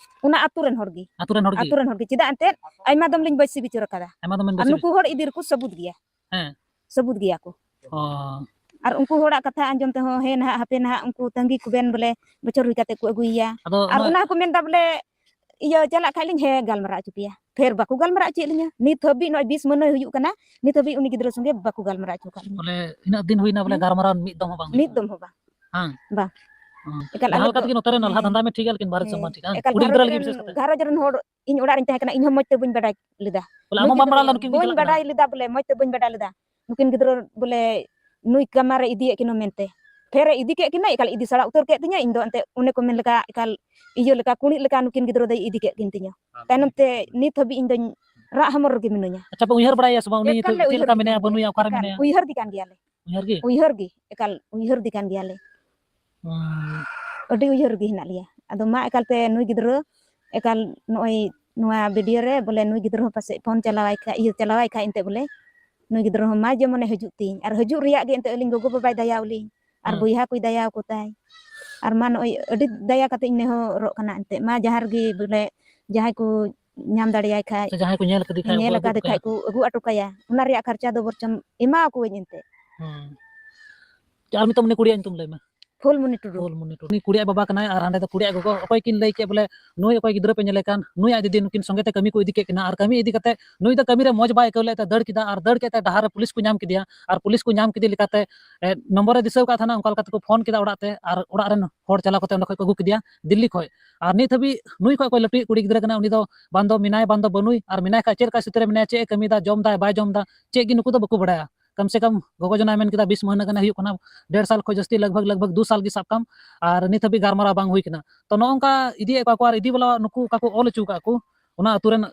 ᱚᱱᱟ ᱟᱹᱛᱩ ᱨᱮᱱ ᱦᱚᱲ ᱜᱮ᱾ ᱟᱹᱛᱩ ᱨᱮᱱ ᱦᱚᱲ ᱜᱮ? ᱟᱹᱛᱩ ᱨᱮᱱ ᱦᱚᱲ ᱜᱮ᱾ ᱪᱮᱫᱟᱜ ᱮᱱᱛᱮᱫ ᱟᱭᱢᱟ ᱫᱚᱢ ᱞᱤᱧ ᱵᱟᱹᱭᱥᱤ ᱵᱤᱪᱟᱹᱨ ᱟᱠᱟᱫᱟ᱾ ᱟᱭᱢᱟ ᱫᱚᱢ ᱵᱮᱱ ᱟᱨ ᱵᱟᱹᱭᱥᱤ ᱱᱩᱠᱩ ᱦᱚᱲ ᱤᱫᱤ ᱨᱮᱠᱚ ᱥᱟᱹᱵᱩᱛ ᱜᱮᱭᱟ᱾ ᱦᱮᱸ᱾ ᱥᱟᱹᱵᱩᱛ ᱜᱮᱭᱟ ᱠᱚ᱾ ᱚ᱾ ᱟᱨ ᱩᱱᱠᱩ ᱦᱚᱲᱟᱜ ᱠᱟᱛᱷᱟ ᱟᱸᱡᱚᱢ ᱛᱮᱦᱚᱸ, ᱦᱮᱸ ᱱᱟᱦᱟᱜ, ᱦᱟᱯᱮ ᱱᱟᱦᱟᱜ, ᱩᱱᱠᱩ ᱛᱟᱺᱜᱤ ᱠᱚᱵᱮᱱ ᱵᱚᱞᱮ, ᱵᱚᱪᱷᱚᱨ ᱦᱩᱭ ᱠᱟᱛᱮ ᱠᱚ ᱟᱹᱜᱩᱭᱮᱭᱟ᱾ ᱟᱫᱚ ᱟᱨ ᱚᱱᱟ ᱚᱱᱟ ᱦᱚᱸᱠᱚ ᱢᱮᱱᱫᱟ ᱵᱚᱞᱮ, ᱤᱭᱟᱹ, ᱪᱟᱞᱟᱜ ᱠᱷᱟᱡ ᱞᱤᱧ, ᱦᱮᱸ, ᱜᱟᱞᱢᱟᱨᱟᱣ ᱦᱚᱪᱚ ᱯᱮᱭᱟ᱾ ᱯᱷᱮᱨ ᱵᱟᱠᱚ ᱜᱟᱞᱢᱟᱨᱟᱣ ᱦᱚᱪᱚᱭᱮᱫ ᱞᱤᱧᱟ᱾ ᱱᱤᱛ ᱦᱟᱹᱵᱤᱡ ᱱᱚᱜᱼᱚᱭ ᱵᱤᱥ ᱢᱟᱹᱦᱱᱟᱹ ᱦᱩᱭᱩᱜ ᱠᱟᱱᱟ, ᱱᱤᱛ ᱦᱟᱹᱵᱤᱡ ᱩᱱᱤ ᱜᱤᱫᱽᱨᱟᱹ ᱥᱚᱸᱜᱮ ᱵᱟᱠᱚ ᱜᱟᱞᱢᱟᱨᱟᱣ ᱦᱚᱪᱚ ᱟᱠᱟᱫ ᱞᱤᱧᱟ᱾ ᱵᱚᱞᱮ, ᱤᱱᱟᱹᱜ ᱫᱤᱱ ᱦᱩᱭᱱᱟ ᱵᱚᱞᱮ, ᱦᱮᱸ? ᱜᱟᱞᱢᱟᱨᱟᱣ ᱢᱤᱫ ᱫᱚᱢ ᱦᱚᱸ ᱵᱟᱝ ᱦᱩᱭ ᱢᱤᱫ ᱠᱟᱱᱟ? ᱫᱚᱢ ᱦᱚᱸ ᱵᱟᱝ᱾ ᱦᱮᱸ᱾ ᱵᱟᱝ᱾ ᱮᱠᱟᱞ ᱡᱟᱦᱟᱸ ᱟᱞᱮ ᱞᱮᱠᱟ ᱛᱮᱜᱮ ᱱᱚᱛᱮ ᱨᱮᱱ ᱟᱞᱦᱟ ᱦᱮᱸ᱾ ᱫᱷᱟᱱᱫᱟ ᱢᱮ, ᱴᱷᱤᱠ ᱜᱮᱭᱟ, ᱞᱮᱠᱤᱱ ᱵᱟᱦᱨᱮ ᱫᱤᱥᱚᱢ ᱢᱟ ᱦᱮᱸ᱾ ᱴᱷᱤᱠ, ᱦᱮᱸ? ᱮᱠᱟᱞ ᱠᱩᱲᱤ ᱜᱤᱫᱽᱨᱟᱹ ᱜᱷᱟᱨᱚᱸᱡᱽ ᱞᱟᱹᱜᱤᱫ ᱨᱮᱱ, ᱵᱤᱥᱮᱥ ᱠᱟᱛᱮ᱾ ᱜᱷᱟᱨᱚᱸᱡᱽ ᱨᱮᱱ ᱦᱚᱲ, ᱤᱧ ᱚᱲᱟᱜ ᱨᱤᱧ ᱛᱟᱦᱮᱸ ᱠᱟᱱᱟ, ᱤᱧ ᱦᱚᱸ ᱢᱚᱡᱽ ᱛᱮ ᱵᱟᱹᱧ ᱵᱟᱰᱟᱭ ᱞᱮᱫᱟ᱾ ᱵᱚᱞᱮ, ᱟᱢ ᱱᱩᱭ ᱦᱚᱸ ᱵᱟᱢ ᱜᱤᱫᱽᱨᱟᱹ ᱵᱟᱲᱟᱭ ᱞᱮᱫᱟ, ᱱᱩᱠᱤᱱ ᱵᱟᱹᱧ ᱜᱤᱫᱽᱨᱟᱹ ᱵᱟᱰᱟᱭ ᱞᱮᱫᱟ, ᱵᱚᱞᱮ ᱱᱩᱠᱤᱱ ᱜᱤᱫᱽᱨᱟᱹ ᱵᱚᱞᱮ ᱱᱩᱭ ᱠᱟᱢᱟ ᱨᱮ ᱤᱫᱤᱭᱮᱫ ᱠᱤᱱᱟ ᱢᱮᱱᱛᱮ᱾ ᱯᱷᱮᱨᱮ ᱤᱫᱤ ᱠᱮᱫ ᱠᱤᱱᱟ, ᱮᱠᱟᱞ ᱤᱫᱤ ᱥᱟᱲᱟ ᱩᱛᱟᱹᱨ ᱠᱮᱫ ᱛᱤᱧᱟ᱾ ᱤᱧ ᱫᱚ ᱮᱱᱛᱮ ᱚᱱᱮ ᱠᱚ ᱢᱮᱱ ᱞᱮᱠᱟ, ᱮᱠᱟᱞ ᱤᱭᱟᱹ ᱞᱮᱠᱟ, ᱠᱩᱲᱤᱫ ᱞᱮᱠᱟ ᱱᱩᱠᱤᱱ ᱜᱤᱫᱽᱨᱟᱹ ᱫᱚᱭ ᱤᱫᱤ ᱠᱮᱫ ᱠᱤᱱ ᱛᱤᱧᱟ᱾ ᱛᱟᱭᱱᱚᱢ ᱛᱮ ᱱᱤᱛ ᱦᱟᱹᱵᱤᱡ ᱤᱧ ᱫᱚᱧ ᱨᱟᱜ ᱦᱚᱢᱚᱨ ᱨᱮᱜᱮ ᱢᱤᱱᱟᱹᱧᱟ᱾ ᱟᱪᱪᱷᱟ, ᱯᱮ ᱩᱭᱦᱟᱹᱨ ᱵᱟᱲᱟᱭᱟ ᱥᱮ ᱵᱟᱝ, ᱩᱱᱤ ᱮᱠᱟᱞ ᱱᱤᱛᱚᱜ ᱞᱮ ᱪᱮᱫ ᱩᱭᱦᱟᱹᱨ ᱞᱮᱠᱟ ᱜᱮ ᱢᱮᱱᱟᱭᱟ, ᱠᱟᱱ ᱜᱮᱭᱟ᱾ ᱵᱟᱹᱱᱩᱭᱟ, ᱚᱠᱟᱨᱮ ᱮᱠᱟᱞ ᱢᱮᱱᱟᱭᱟ? ᱩᱭᱦᱟᱹᱨ ᱜᱮ ᱠᱟᱱ ᱜᱮᱭᱟᱞᱮ᱾ ᱩᱭᱦᱟᱹᱨ ᱜᱮ? ᱩᱭᱦᱟᱹᱨ ᱜᱮ, ᱮᱠᱟᱞ ᱩᱭᱦᱟᱹᱨ ᱜᱮ ᱠᱟᱱ ᱜᱮᱭᱟᱞᱮ᱾ ᱦᱩᱸ᱾ ᱟᱹᱰᱤ ᱩᱭᱦᱟᱹᱨ ᱜᱮ ᱦᱮᱱᱟᱜ ᱞᱮᱭᱟ᱾ ᱟᱫᱚ ᱢᱟ ᱮᱠᱟᱞ ᱛᱮ ᱱᱩᱭ ᱜᱤᱫᱽᱨᱟᱹ ᱮᱠᱟᱞ ᱱᱚᱜᱼᱚᱭ ᱱᱚᱣᱟ ᱵᱷᱤᱰᱤᱭᱳ ᱨᱮ ᱵᱚᱞᱮ ᱱᱩᱭ ᱜᱤᱫᱽᱨᱟᱹ ᱦᱚᱸ ᱯᱟᱥᱮᱡ ᱯᱷᱳᱱ ᱪᱟᱞᱟᱣᱟᱭ ᱠᱷᱟᱡ, ᱤᱭᱟᱹ ᱪᱟᱞᱟᱣᱟᱭ ᱠᱷᱟᱡ ᱮᱱᱛᱮ ᱵᱚᱞᱮ ᱱᱩᱭ ᱜᱤᱫᱽᱨᱟᱹ ᱦᱚᱸ ᱢᱟ ᱡᱮᱢᱚᱱᱮ ᱦᱤᱡᱩᱜ ᱛᱤᱧ, ᱟᱨ ᱦᱤᱡᱩᱜ ᱨᱮᱭᱟᱜ ᱜᱮ ᱮᱱᱛᱮ ᱟᱹᱞᱤᱧ ᱜᱚᱜᱚ ᱵᱟᱵᱟᱭ ᱫᱟᱭᱟᱣᱟᱞᱤᱧ, ᱟᱨ ᱦᱩᱸ᱾ ᱵᱚᱭᱦᱟ ᱠᱚᱭ ᱫᱟᱭᱟᱣᱟᱠᱚ ᱛᱟᱭ᱾ ᱟᱨ ᱢᱟ ᱱᱚᱜᱼᱚᱭ ᱟᱹᱰᱤ ᱫᱟᱭᱟ ᱠᱟᱛᱮ ᱤᱧ ᱱᱮᱦᱚᱨᱚᱜ ᱠᱟᱱᱟ ᱮᱱᱛᱮ, ᱢᱟ ᱡᱟᱦᱟᱸ ᱨᱮᱜᱮ ᱵᱚᱞᱮ ᱡᱟᱦᱟᱸᱭ ᱠᱚ ᱧᱟᱢ ᱫᱟᱲᱮᱭᱟᱭ ᱠᱷᱟᱡ, ᱥᱮ ᱡᱟᱦᱟᱸᱭ ᱠᱚ ᱧᱮᱞ ᱠᱟᱫᱮ ᱠᱷᱟᱡ ᱧᱮᱞ ᱠᱚ ᱟᱹᱜᱩ ᱟᱠᱟᱫᱮ ᱠᱟᱭᱟ᱾ ᱠᱷᱟᱡ ᱠᱚ ᱟᱹᱜᱩ ᱦᱚᱴᱚ ᱠᱟᱭᱟ, ᱚᱱᱟ ᱨᱮᱭᱟᱜ ᱠᱷᱚᱨᱪᱟ ᱫᱚ ᱵᱚᱨᱪᱚᱢ ᱮᱢᱟ ᱟᱠᱚᱣᱟᱹᱧ ᱮᱱᱛᱮ᱾ ᱦᱩᱸ᱾ ᱟᱨ ᱢᱤᱫᱴᱟᱝ ᱩᱱᱤ ᱠᱩᱲᱤᱭᱟᱜ ᱧᱩᱛᱩᱢ ᱞᱟᱹᱭ ᱢᱮ᱾ ᱯᱷᱩᱞᱢᱩᱱᱤ ᱴᱩᱰᱩ᱾ ᱯᱷᱩᱞᱢᱩᱱᱤ ᱴᱩᱰᱩ᱾ ᱩᱱᱤ ᱠᱩᱲᱤᱭᱟᱜ ᱵᱟᱵᱟ ᱠᱟᱱᱟᱭ ᱟᱨ ᱦᱟᱸᱰᱮ ᱫᱚ ᱠᱩᱲᱤᱭᱟᱜ ᱜᱚᱜᱚ᱾ ᱚᱠᱚᱭ ᱠᱤᱱ ᱞᱟᱹᱭ ᱠᱮᱫ ᱵᱚᱞᱮ ᱱᱩᱭ ᱚᱠᱚᱭ ᱜᱤᱫᱽᱨᱟᱹ ᱯᱮ ᱧᱮᱞᱮ ᱠᱟᱱ, ᱱᱩᱭ ᱟᱡ ᱫᱤᱫᱤ ᱱᱩᱠᱤᱱ ᱥᱚᱸᱜᱮ ᱛᱮ ᱠᱟᱹᱢᱤ ᱠᱚ ᱤᱫᱤ ᱠᱮᱫ ᱠᱤᱱᱟ ᱟᱨ ᱠᱟᱹᱢᱤ ᱤᱫᱤ ᱠᱟᱛᱮ ᱱᱩᱭ ᱫᱚ ᱠᱟᱹᱢᱤ ᱨᱮ ᱢᱚᱡᱽ ᱵᱟᱭ ᱟᱹᱭᱠᱟᱹᱣ ᱞᱮᱫ ᱛᱮ ᱫᱟᱹᱲ ᱠᱮᱫᱟ ᱟᱨ ᱫᱟᱹᱲ ᱠᱮᱫ ᱛᱮ ᱰᱟᱦᱟᱨ ᱨᱮ ᱯᱩᱞᱤᱥ ᱠᱚ ᱧᱟᱢ ᱠᱮᱫᱮᱭᱟ ᱟᱨ ᱯᱩᱞᱤᱥ ᱠᱚ ᱧᱟᱢ ᱠᱮᱫᱮ ᱞᱮᱠᱟᱛᱮ, ᱮ, ᱱᱚᱢᱵᱚᱨ ᱮ ᱫᱤᱥᱟᱹᱣ ᱟᱠᱟᱫ ᱛᱟᱦᱮᱱᱟ, ᱚᱱᱠᱟ ᱞᱮᱠᱟᱛᱮ ᱠᱚ ᱯᱷᱳᱱ ᱠᱮᱫᱟ ᱚᱲᱟᱜ ᱛᱮ ᱟᱨ ᱚᱲᱟᱜ ᱨᱮᱱ ᱦᱚᱲ ᱪᱟᱞᱟᱣ ᱠᱟᱛᱮ ᱚᱸᱰᱮ ᱠᱷᱚᱡ ᱠᱚ ᱟᱹᱜᱩ ᱠᱮᱫᱮᱭᱟ ᱫᱤᱞᱞᱤ ᱠᱷᱚᱡ᱾ ᱟᱨ ᱱᱤᱛ ᱦᱟᱹᱵᱤᱡ ᱱᱩᱭ ᱠᱷᱚᱡ ᱚᱠᱚᱭ ᱞᱟᱹᱴᱩᱭᱤᱡ ᱠᱩᱲᱤ ᱜᱤᱫᱽᱨᱟᱹ ᱠᱟᱱᱟᱭ, ᱩᱱᱤ ᱫᱚ ᱵᱟᱝ ᱫᱚ ᱢᱮᱱᱟᱭ ᱵᱟᱝ ᱫᱚ ᱵᱟᱹᱱᱩᱭ, ᱟᱨ ᱢᱮᱱᱟᱭ ᱠᱷᱟᱡ ᱪᱮᱫ ᱞᱮᱠᱟ ᱥᱛᱷᱤᱛᱤ ᱨᱮ ᱢᱮᱱᱟᱭᱟ, ᱪᱮᱫ ᱮ ᱠᱟᱹᱢᱤᱭᱮᱫᱟ, ᱡᱚᱢ ᱫᱟᱭ ᱵᱟᱭ ᱡᱚᱢ ᱮᱫᱟ, ᱪᱮᱫ ᱜᱮ ᱱᱩᱠᱩ ᱫᱚ ᱵᱟᱠᱚ ᱵᱟᱲᱟᱭᱟ᱾ ᱠᱚᱢ ᱥᱮ ᱠᱚᱢ ᱜᱚᱜᱚ ᱡᱚᱱᱟᱭ ᱢᱮᱱ ᱠᱮᱫᱟ ᱵᱤᱥ ᱢᱟᱹᱦᱱᱟᱹ ᱜᱟᱱᱮ ᱦᱩᱭᱩᱜ ᱠᱟᱱᱟ, ᱰᱮᱲ ᱥᱟᱞ ᱠᱷᱚᱱ ᱡᱟᱹᱥᱛᱤ ᱞᱟᱜᱽ ᱵᱷᱟᱜᱽ ᱞᱟᱜᱽ ᱵᱷᱟᱜᱽ ᱫᱩ ᱥᱟᱞ ᱜᱮ ᱥᱟᱵ ᱠᱟᱢ, ᱟᱨ ᱱᱤᱛ ᱦᱟᱹᱵᱤᱡ ᱜᱟᱞᱢᱟᱨᱟᱣ ᱵᱟᱝ ᱦᱩᱭ ᱠᱟᱱᱟ᱾ ᱛᱚ ᱱᱚᱜᱼᱚ ᱱᱚᱝᱠᱟ ᱤᱫᱤᱭᱮᱫ ᱠᱚᱣᱟ ᱠᱚ ᱟᱨ ᱤᱫᱤ ᱵᱟᱞᱟ ᱱᱩᱠᱩ ᱚᱠᱟ ᱠᱚ ᱚᱞ ᱦᱚᱪᱚ ᱠᱟᱜ ᱠᱚ, ᱚᱱᱟ ᱟᱹᱛᱩ ᱨᱮᱱ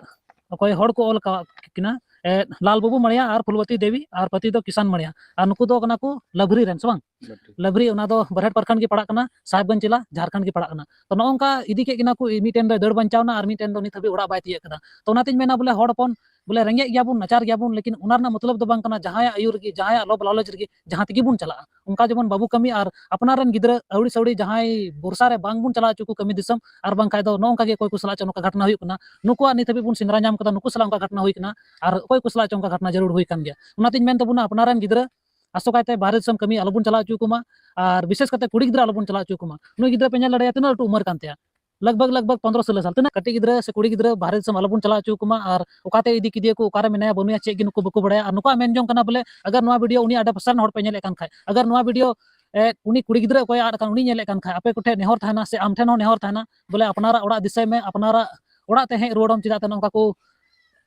ᱚᱠᱚᱭ ᱦᱚᱲ ᱠᱚ ᱚᱞ ᱠᱟᱜ ᱠᱤᱱᱟ, ᱮ, ᱞᱟᱞ ᱵᱟᱹᱵᱩ ᱢᱟᱲᱤᱭᱟ ᱟᱨ ᱯᱷᱩᱞᱣᱟᱛᱤ ᱫᱮᱵᱤ, ᱟᱨ ᱯᱟᱹᱛᱤ ᱫᱚ ᱠᱤᱥᱟᱱ ᱢᱟᱲᱤᱭᱟ, ᱟᱨ ᱱᱩᱠᱩ ᱫᱚ ᱠᱟᱱᱟ ᱠᱚ ᱞᱟᱵᱷᱨᱤ ᱨᱮᱱ, ᱥᱮ ᱵᱟᱝ? ᱞᱟᱵᱷᱨᱤ᱾ ᱞᱟᱵᱷᱨᱤ, ᱚᱱᱟ ᱫᱚ ᱵᱟᱨᱦᱮᱴ ᱯᱨᱚᱠᱷᱚᱸᱰ ᱜᱮ ᱯᱟᱲᱟᱜ ᱠᱟᱱᱟ, ᱥᱟᱦᱮᱵᱽᱜᱚᱸᱡᱽ ᱡᱮᱞᱟ, ᱡᱷᱟᱲᱠᱷᱚᱸᱰ ᱜᱮ ᱯᱟᱲᱟᱜ ᱠᱟᱱᱟ᱾ ᱛᱚ ᱱᱚᱜᱼᱚ ᱱᱚᱝᱠᱟ ᱤᱫᱤ ᱠᱮᱫ ᱠᱤᱱᱟ ᱠᱚ, ᱢᱤᱫᱴᱮᱱ ᱫᱚᱭ ᱫᱟᱹᱲ ᱵᱟᱧᱪᱟᱣ ᱮᱱᱟ ᱟᱨ ᱢᱤᱫᱴᱮᱱ ᱫᱚ ᱱᱤᱛ ᱦᱟᱹᱵᱤᱡ ᱚᱲᱟᱜ ᱵᱟᱭ ᱛᱤᱭᱟᱹᱜ ᱠᱟᱫᱟ᱾ ᱛᱚ ᱚᱱᱟᱛᱤᱧ ᱢᱮᱱᱟ ᱵᱚᱞᱮ ᱦᱚᱲ ᱦᱚᱯᱚᱱ ᱵᱚᱞᱮ ᱨᱮᱸᱜᱮᱡ ᱜᱮᱭᱟᱵᱚᱱ, ᱱᱟᱪᱟᱨ ᱜᱮᱭᱟᱵᱚᱱ, ᱞᱮᱠᱤᱱ ᱚᱱᱟ ᱨᱮᱱᱟᱜ ᱢᱚᱛᱞᱚᱵ ᱫᱚ ᱵᱟᱝ ᱠᱟᱱᱟ ᱡᱟᱦᱟᱸᱭᱟᱜ ᱟᱹᱭᱩᱨ ᱨᱮᱜᱮ, ᱡᱟᱦᱟᱸᱭᱟᱜ ᱞᱚᱵᱷ ᱞᱟᱞᱚᱪ ᱨᱮᱜᱮ ᱡᱟᱦᱟᱸ ᱛᱮᱜᱮ ᱵᱚᱱ ᱪᱟᱞᱟᱜᱼᱟ᱾ ᱚᱱᱠᱟ ᱡᱮᱢᱚᱱ ᱵᱟᱵᱚ ᱠᱟᱹᱢᱤ ᱟᱨ ᱟᱯᱱᱟᱨ ᱨᱮᱱ ᱜᱤᱫᱽᱨᱟᱹ ᱟᱹᱣᱲᱤ ᱥᱟᱹᱣᱲᱤ ᱡᱟᱦᱟᱸᱭ ᱵᱷᱚᱨᱥᱟ ᱨᱮ ᱵᱟᱝ ᱵᱚᱱ ᱪᱟᱞᱟᱣ ᱦᱚᱪᱚ ᱠᱚ ᱠᱟᱹᱢᱤ ᱫᱤᱥᱚᱢ, ᱟᱨ ᱵᱟᱝᱠᱷᱟᱡ ᱫᱚ ᱱᱚᱜᱼᱚ ᱱᱚᱝᱠᱟ ᱜᱮ ᱚᱠᱚᱭ ᱠᱚ ᱥᱟᱞᱟᱜ ᱪᱚ ᱱᱚᱝᱠᱟ ᱜᱷᱚᱴᱱᱟ ᱦᱩᱭᱩᱜ ᱠᱟᱱᱟ᱾ ᱱᱩᱠᱩᱣᱟᱜ ᱱᱤᱛ ᱦᱟᱹᱵᱤᱡ ᱵᱚᱱ ᱥᱮᱸᱫᱽᱨᱟ ᱧᱟᱢ ᱠᱟᱫᱟ, ᱱᱩᱠᱩ ᱥᱟᱞᱟᱜ ᱚᱱᱠᱟ ᱜᱷᱚᱴᱱᱟ ᱦᱩᱭ ᱠᱟᱱᱟ, ᱟᱨ ᱚᱠᱚᱭ ᱠᱚ ᱥᱟᱞᱟᱜ ᱪᱚ ᱚᱱᱠᱟ ᱜᱷᱚᱴᱱᱟ ᱡᱟᱹᱨᱩᱲ ᱦᱩᱭ ᱠᱟᱱ ᱜᱮᱭᱟ᱾ ᱚᱱᱟᱛᱤᱧ ᱢᱮᱱ ᱛᱟᱵᱚᱱᱟ, ᱟᱯᱱᱟᱨ ᱨᱮᱱ ᱜᱤᱫᱽᱨᱟᱹ ᱟᱥᱚᱠᱟᱭᱛᱮ ᱵᱟᱦᱨᱮ ᱫᱤᱥᱚᱢ ᱠᱟᱹᱢᱤ ᱟᱞᱚᱵᱚᱱ ᱪᱟᱞᱟᱣ ᱦᱚᱪᱚ ᱠᱚᱢᱟ, ᱟᱨ ᱵᱤᱥᱮᱥ ᱠᱟᱛᱮ ᱠᱩᱲᱤ ᱜᱤᱫᱽᱨᱟᱹ ᱟᱞᱚᱵᱚᱱ ᱪᱟᱞᱟᱣ ᱦᱚᱪᱚ ᱠᱚᱢᱟ᱾ ᱱᱩᱭ ᱜᱤᱫᱽᱨᱟᱹ ᱯᱮ ᱧᱮᱞ ᱫᱟᱲᱮᱭᱟᱜᱼᱟ, ᱛᱤᱱᱟᱹᱜ ᱞᱟᱹᱴᱩ ᱩᱢᱮᱨ ᱠᱟᱱ ᱛᱟᱭᱟ, ᱞᱟᱜᱽ ᱵᱷᱟᱜᱽ, ᱞᱟᱜᱽ ᱵᱷᱟᱜᱽ ᱯᱚᱱᱫᱽᱨᱚ ᱥᱳᱞᱳ ᱥᱟᱞ᱾ ᱛᱤᱱᱟᱹᱜ ᱠᱟᱹᱴᱤᱡ ᱜᱤᱫᱽᱨᱟᱹ ᱥᱮ ᱠᱩᱲᱤ ᱜᱤᱫᱽᱨᱟᱹ ᱵᱟᱦᱨᱮ ᱫᱤᱥᱚᱢ ᱟᱞᱚᱵᱚᱱ ᱪᱟᱞᱟᱣ ᱦᱚᱪᱚ ᱠᱚᱢᱟ, ᱟᱨ ᱚᱠᱟᱛᱮ ᱤᱫᱤ ᱠᱮᱫᱮᱭᱟ ᱠᱚ, ᱚᱠᱟᱨᱮ ᱢᱮᱱᱟᱭᱟ, ᱵᱟᱹᱱᱩᱭᱟ, ᱪᱮᱫ ᱜᱮ ᱱᱩᱠᱩ ᱵᱟᱠᱚ ᱵᱟᱲᱟᱭᱟ᱾ ᱟᱨ ᱱᱩᱠᱩᱣᱟᱜ ᱢᱮᱱ ᱡᱚᱝ ᱠᱟᱱᱟ ᱵᱚᱞᱮ, ᱟᱜᱟᱨ ᱱᱚᱣᱟ ᱵᱷᱤᱰᱤᱭᱳ ᱩᱱᱤ ᱟᱰᱮ ᱯᱟᱥᱮ ᱨᱮᱱ ᱦᱚᱲ ᱯᱮ ᱧᱮᱞᱮᱫ ᱠᱟᱱ ᱠᱷᱟᱡ, ᱟᱜᱟᱨ ᱱᱚᱣᱟ ᱵᱷᱤᱰᱤᱭᱳ, ᱮ, ᱩᱱᱤ ᱠᱩᱲᱤ ᱜᱤᱫᱽᱨᱟᱹ ᱚᱠᱚᱭ ᱟᱫ ᱟᱠᱟᱱ ᱩᱱᱤ ᱧᱮᱞᱮᱫ ᱠᱟᱱ ᱠᱷᱟᱡ, ᱟᱯᱮ ᱠᱚᱴᱷᱮᱱ ᱱᱮᱦᱚᱨ ᱛᱟᱦᱮᱱᱟ ᱥᱮ ᱟᱢ ᱴᱷᱮᱱ ᱦᱚᱸ ᱱᱮᱦᱚᱨ ᱛᱟᱦᱮᱱᱟ, ᱵᱚᱞᱮ ᱟᱯᱱᱟᱨᱟᱜ ᱚᱲᱟᱜ ᱫᱤᱥᱟᱹᱭ ᱢᱮ, ᱟᱯᱱᱟᱨᱟᱜ ᱚᱲᱟᱜ ᱛᱮ ᱦᱮᱡ ᱨᱩᱣᱟᱹᱲᱚᱜ ᱢᱮ, ᱪᱮᱫᱟᱜ ᱛᱮ ᱱᱚᱝᱠᱟ ᱠᱚ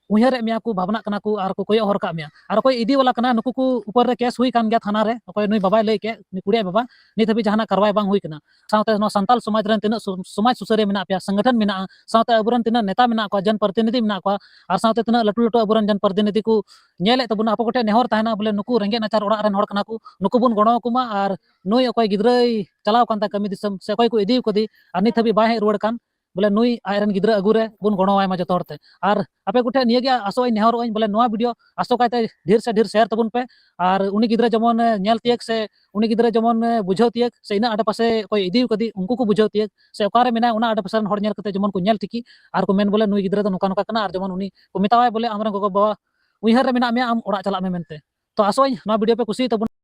ᱩᱭᱦᱟᱹᱨᱮᱫ ᱢᱮᱭᱟ ᱠᱚ, ᱵᱷᱟᱵᱽᱱᱟᱜ ᱠᱟᱱᱟ ᱠᱚ ᱟᱨ ᱠᱚ ᱠᱚᱭᱚᱜ ᱦᱚᱨ ᱠᱟᱜ ᱢᱮᱭᱟ᱾ ᱟᱨ ᱚᱠᱚᱭ ᱤᱫᱤ ᱵᱟᱞᱟ ᱠᱟᱱᱟ, ᱱᱩᱠᱩ ᱠᱚ ᱩᱯᱚᱨ ᱨᱮ ᱠᱮᱥ ᱦᱩᱭ ᱠᱟᱱ ᱜᱮᱭᱟ ᱛᱷᱟᱱᱟ ᱨᱮ, ᱚᱠᱚᱭ ᱱᱩᱭ ᱵᱟᱵᱟᱭ ᱞᱟᱹᱭ ᱠᱮᱫ, ᱱᱩᱭ ᱠᱩᱲᱤᱭᱟᱜ ᱵᱟᱵᱟ, ᱱᱤᱛ ᱦᱟᱹᱵᱤᱡ ᱡᱟᱦᱟᱱᱟᱜ ᱠᱟᱨᱣᱟᱭ ᱵᱟᱝ ᱦᱩᱭ ᱠᱟᱱᱟ᱾ ᱥᱟᱶᱛᱮ ᱱᱚᱣᱟ ᱥᱟᱱᱛᱟᱞ ᱥᱚᱢᱟᱡᱽ ᱨᱮᱱ ᱛᱤᱱᱟᱹᱜ ᱥᱚ-, ᱥᱚᱢᱟᱡᱽ ᱥᱩᱥᱟᱹᱨᱤᱭᱟᱹ ᱢᱮᱱᱟᱜ ᱯᱮᱭᱟ, ᱥᱚᱝᱜᱚᱴᱷᱚᱱ ᱢᱮᱱᱟᱜᱼᱟ, ᱥᱟᱶᱛᱮ ᱟᱵᱚᱨᱮᱱ ᱛᱤᱱᱟᱹᱜ ᱱᱮᱛᱟ ᱢᱮᱱᱟᱜ ᱠᱚᱣᱟ, ᱡᱚᱱ ᱯᱨᱚᱛᱤᱱᱤᱫᱷᱤ ᱢᱮᱱᱟᱜ ᱠᱚᱣᱟ, ᱟᱨ ᱥᱟᱶᱛᱮ ᱛᱤᱱᱟᱹᱜ ᱞᱟᱹᱴᱩ ᱞᱟᱹᱴᱩ ᱟᱵᱚᱨᱮᱱ ᱡᱚᱱ ᱯᱨᱚᱛᱤᱱᱤᱫᱷᱤ ᱠᱚ ᱧᱮᱞᱮᱫ ᱛᱟᱵᱚᱱᱟ, ᱟᱯᱮ ᱠᱚᱴᱷᱮᱱ ᱱᱮᱦᱚᱨ ᱛᱟᱦᱮᱱᱟ ᱵᱚᱞᱮ ᱱᱩᱠᱩ ᱨᱮᱸᱜᱮᱡ ᱱᱟᱪᱟᱨ ᱚᱲᱟᱜ ᱨᱮᱱ ᱦᱚᱲ ᱠᱟᱱᱟ ᱠᱚ, ᱱᱩᱠᱩ ᱵᱚᱱ ᱜᱚᱲᱚ ᱟᱠᱚ ᱢᱟ, ᱟᱨ ᱱᱩᱭ ᱚᱠᱚᱭ ᱜᱤᱫᱽᱨᱟᱹᱭ ᱪᱟᱞᱟᱣ ᱠᱟᱱ ᱛᱟᱭ ᱠᱟᱹᱢᱤ ᱫᱤᱥᱚᱢ ᱥᱮ ᱚᱠᱚᱭ ᱠᱚ ᱤᱫᱤ ᱟᱠᱟᱫᱮ ᱟᱨ ᱱᱤᱛ ᱦᱟᱹᱵᱤᱡ ᱵᱟᱭ ᱦᱮᱡ ᱨᱩᱣᱟᱹᱲ ᱠᱟᱱ, ᱵᱚᱞᱮ ᱱᱩᱭ ᱟᱡ ᱨᱮᱱ ᱜᱤᱫᱽᱨᱟᱹ ᱟᱹᱜᱩ ᱨᱮ ᱵᱚᱱ ᱜᱚᱲᱚᱣᱟᱭ ᱢᱟ ᱡᱚᱛᱚ ᱦᱚᱲ ᱛᱮ᱾ ᱟᱨ ᱟᱯᱮ ᱠᱚᱴᱷᱮᱱ ᱱᱤᱭᱟᱹ ᱜᱮ ᱟᱥᱚᱜ ᱟᱹᱧ, ᱱᱮᱦᱚᱨᱚᱜ ᱟᱹᱧ ᱵᱚᱞᱮ ᱱᱚᱣᱟ ᱵᱷᱤᱰᱤᱭᱳ ᱟᱥᱚᱠᱟᱭᱛᱮ ᱰᱷᱮᱨ ᱥᱮ ᱰᱷᱮᱨ ᱥᱮᱭᱟᱨ ᱛᱟᱵᱚᱱ ᱯᱮ, ᱟᱨ ᱩᱱᱤ ᱜᱤᱫᱽᱨᱟᱹ ᱡᱮᱢᱚᱱ, ᱮ, ᱧᱮᱞ ᱛᱤᱭᱟᱹᱜ ᱥᱮ ᱩᱱᱤ ᱜᱤᱫᱽᱨᱟᱹ ᱡᱮᱢᱚᱱ, ᱮ, ᱵᱩᱡᱷᱟᱹᱣ ᱛᱤᱭᱟᱹᱜ ᱥᱮ ᱤᱱᱟᱹ ᱟᱰᱮ ᱯᱟᱥᱮ ᱚᱠᱚᱭ ᱤᱫᱤ ᱟᱠᱟᱫᱮ ᱩᱱᱠᱩ ᱠᱚ ᱵᱩᱡᱷᱟᱹᱣ ᱛᱤᱭᱟᱹᱜ ᱥᱮ ᱚᱠᱟᱨᱮ ᱢᱮᱱᱟᱭᱟ ᱚᱱᱟ ᱟᱰᱮ ᱯᱟᱥᱮ ᱨᱮᱱ ᱦᱚᱲ ᱧᱮᱞ ᱠᱟᱛᱮ ᱡᱮᱢᱚᱱ ᱠᱚ ᱧᱮᱞ ᱴᱷᱤᱠᱤ ᱟᱨ ᱠᱚ ᱢᱮᱱ ᱵᱚᱞᱮ ᱱᱩᱭ ᱜᱤᱫᱽᱨᱟᱹ ᱫᱚ ᱱᱚᱝᱠᱟ ᱱᱚᱝᱠᱟ ᱠᱟᱱᱟ, ᱟᱨ ᱡᱮᱢᱚᱱ ᱩᱱᱤ ᱠᱚ ᱢᱮᱛᱟᱣᱟᱭ ᱵᱚᱞᱮ ᱟᱢᱨᱮᱱ ᱜᱚᱜᱚ ᱵᱟᱵᱟ ᱩᱭᱦᱟᱹᱨ ᱨᱮ ᱢᱮᱱᱟᱜ ᱢᱮᱭᱟ, ᱟᱢ ᱚᱲᱟᱜ ᱪᱟᱞᱟᱜ ᱢᱮ ᱢᱮᱱᱛᱮ᱾ ᱛᱚ ᱟᱥᱚᱜ ᱟᱹᱧ ᱱᱚᱣᱟ ᱵᱷᱤᱰᱤᱭᱳ ᱯᱮ ᱠᱩᱥᱤᱭᱟᱜ ᱛᱟᱵᱚᱱᱟ᱾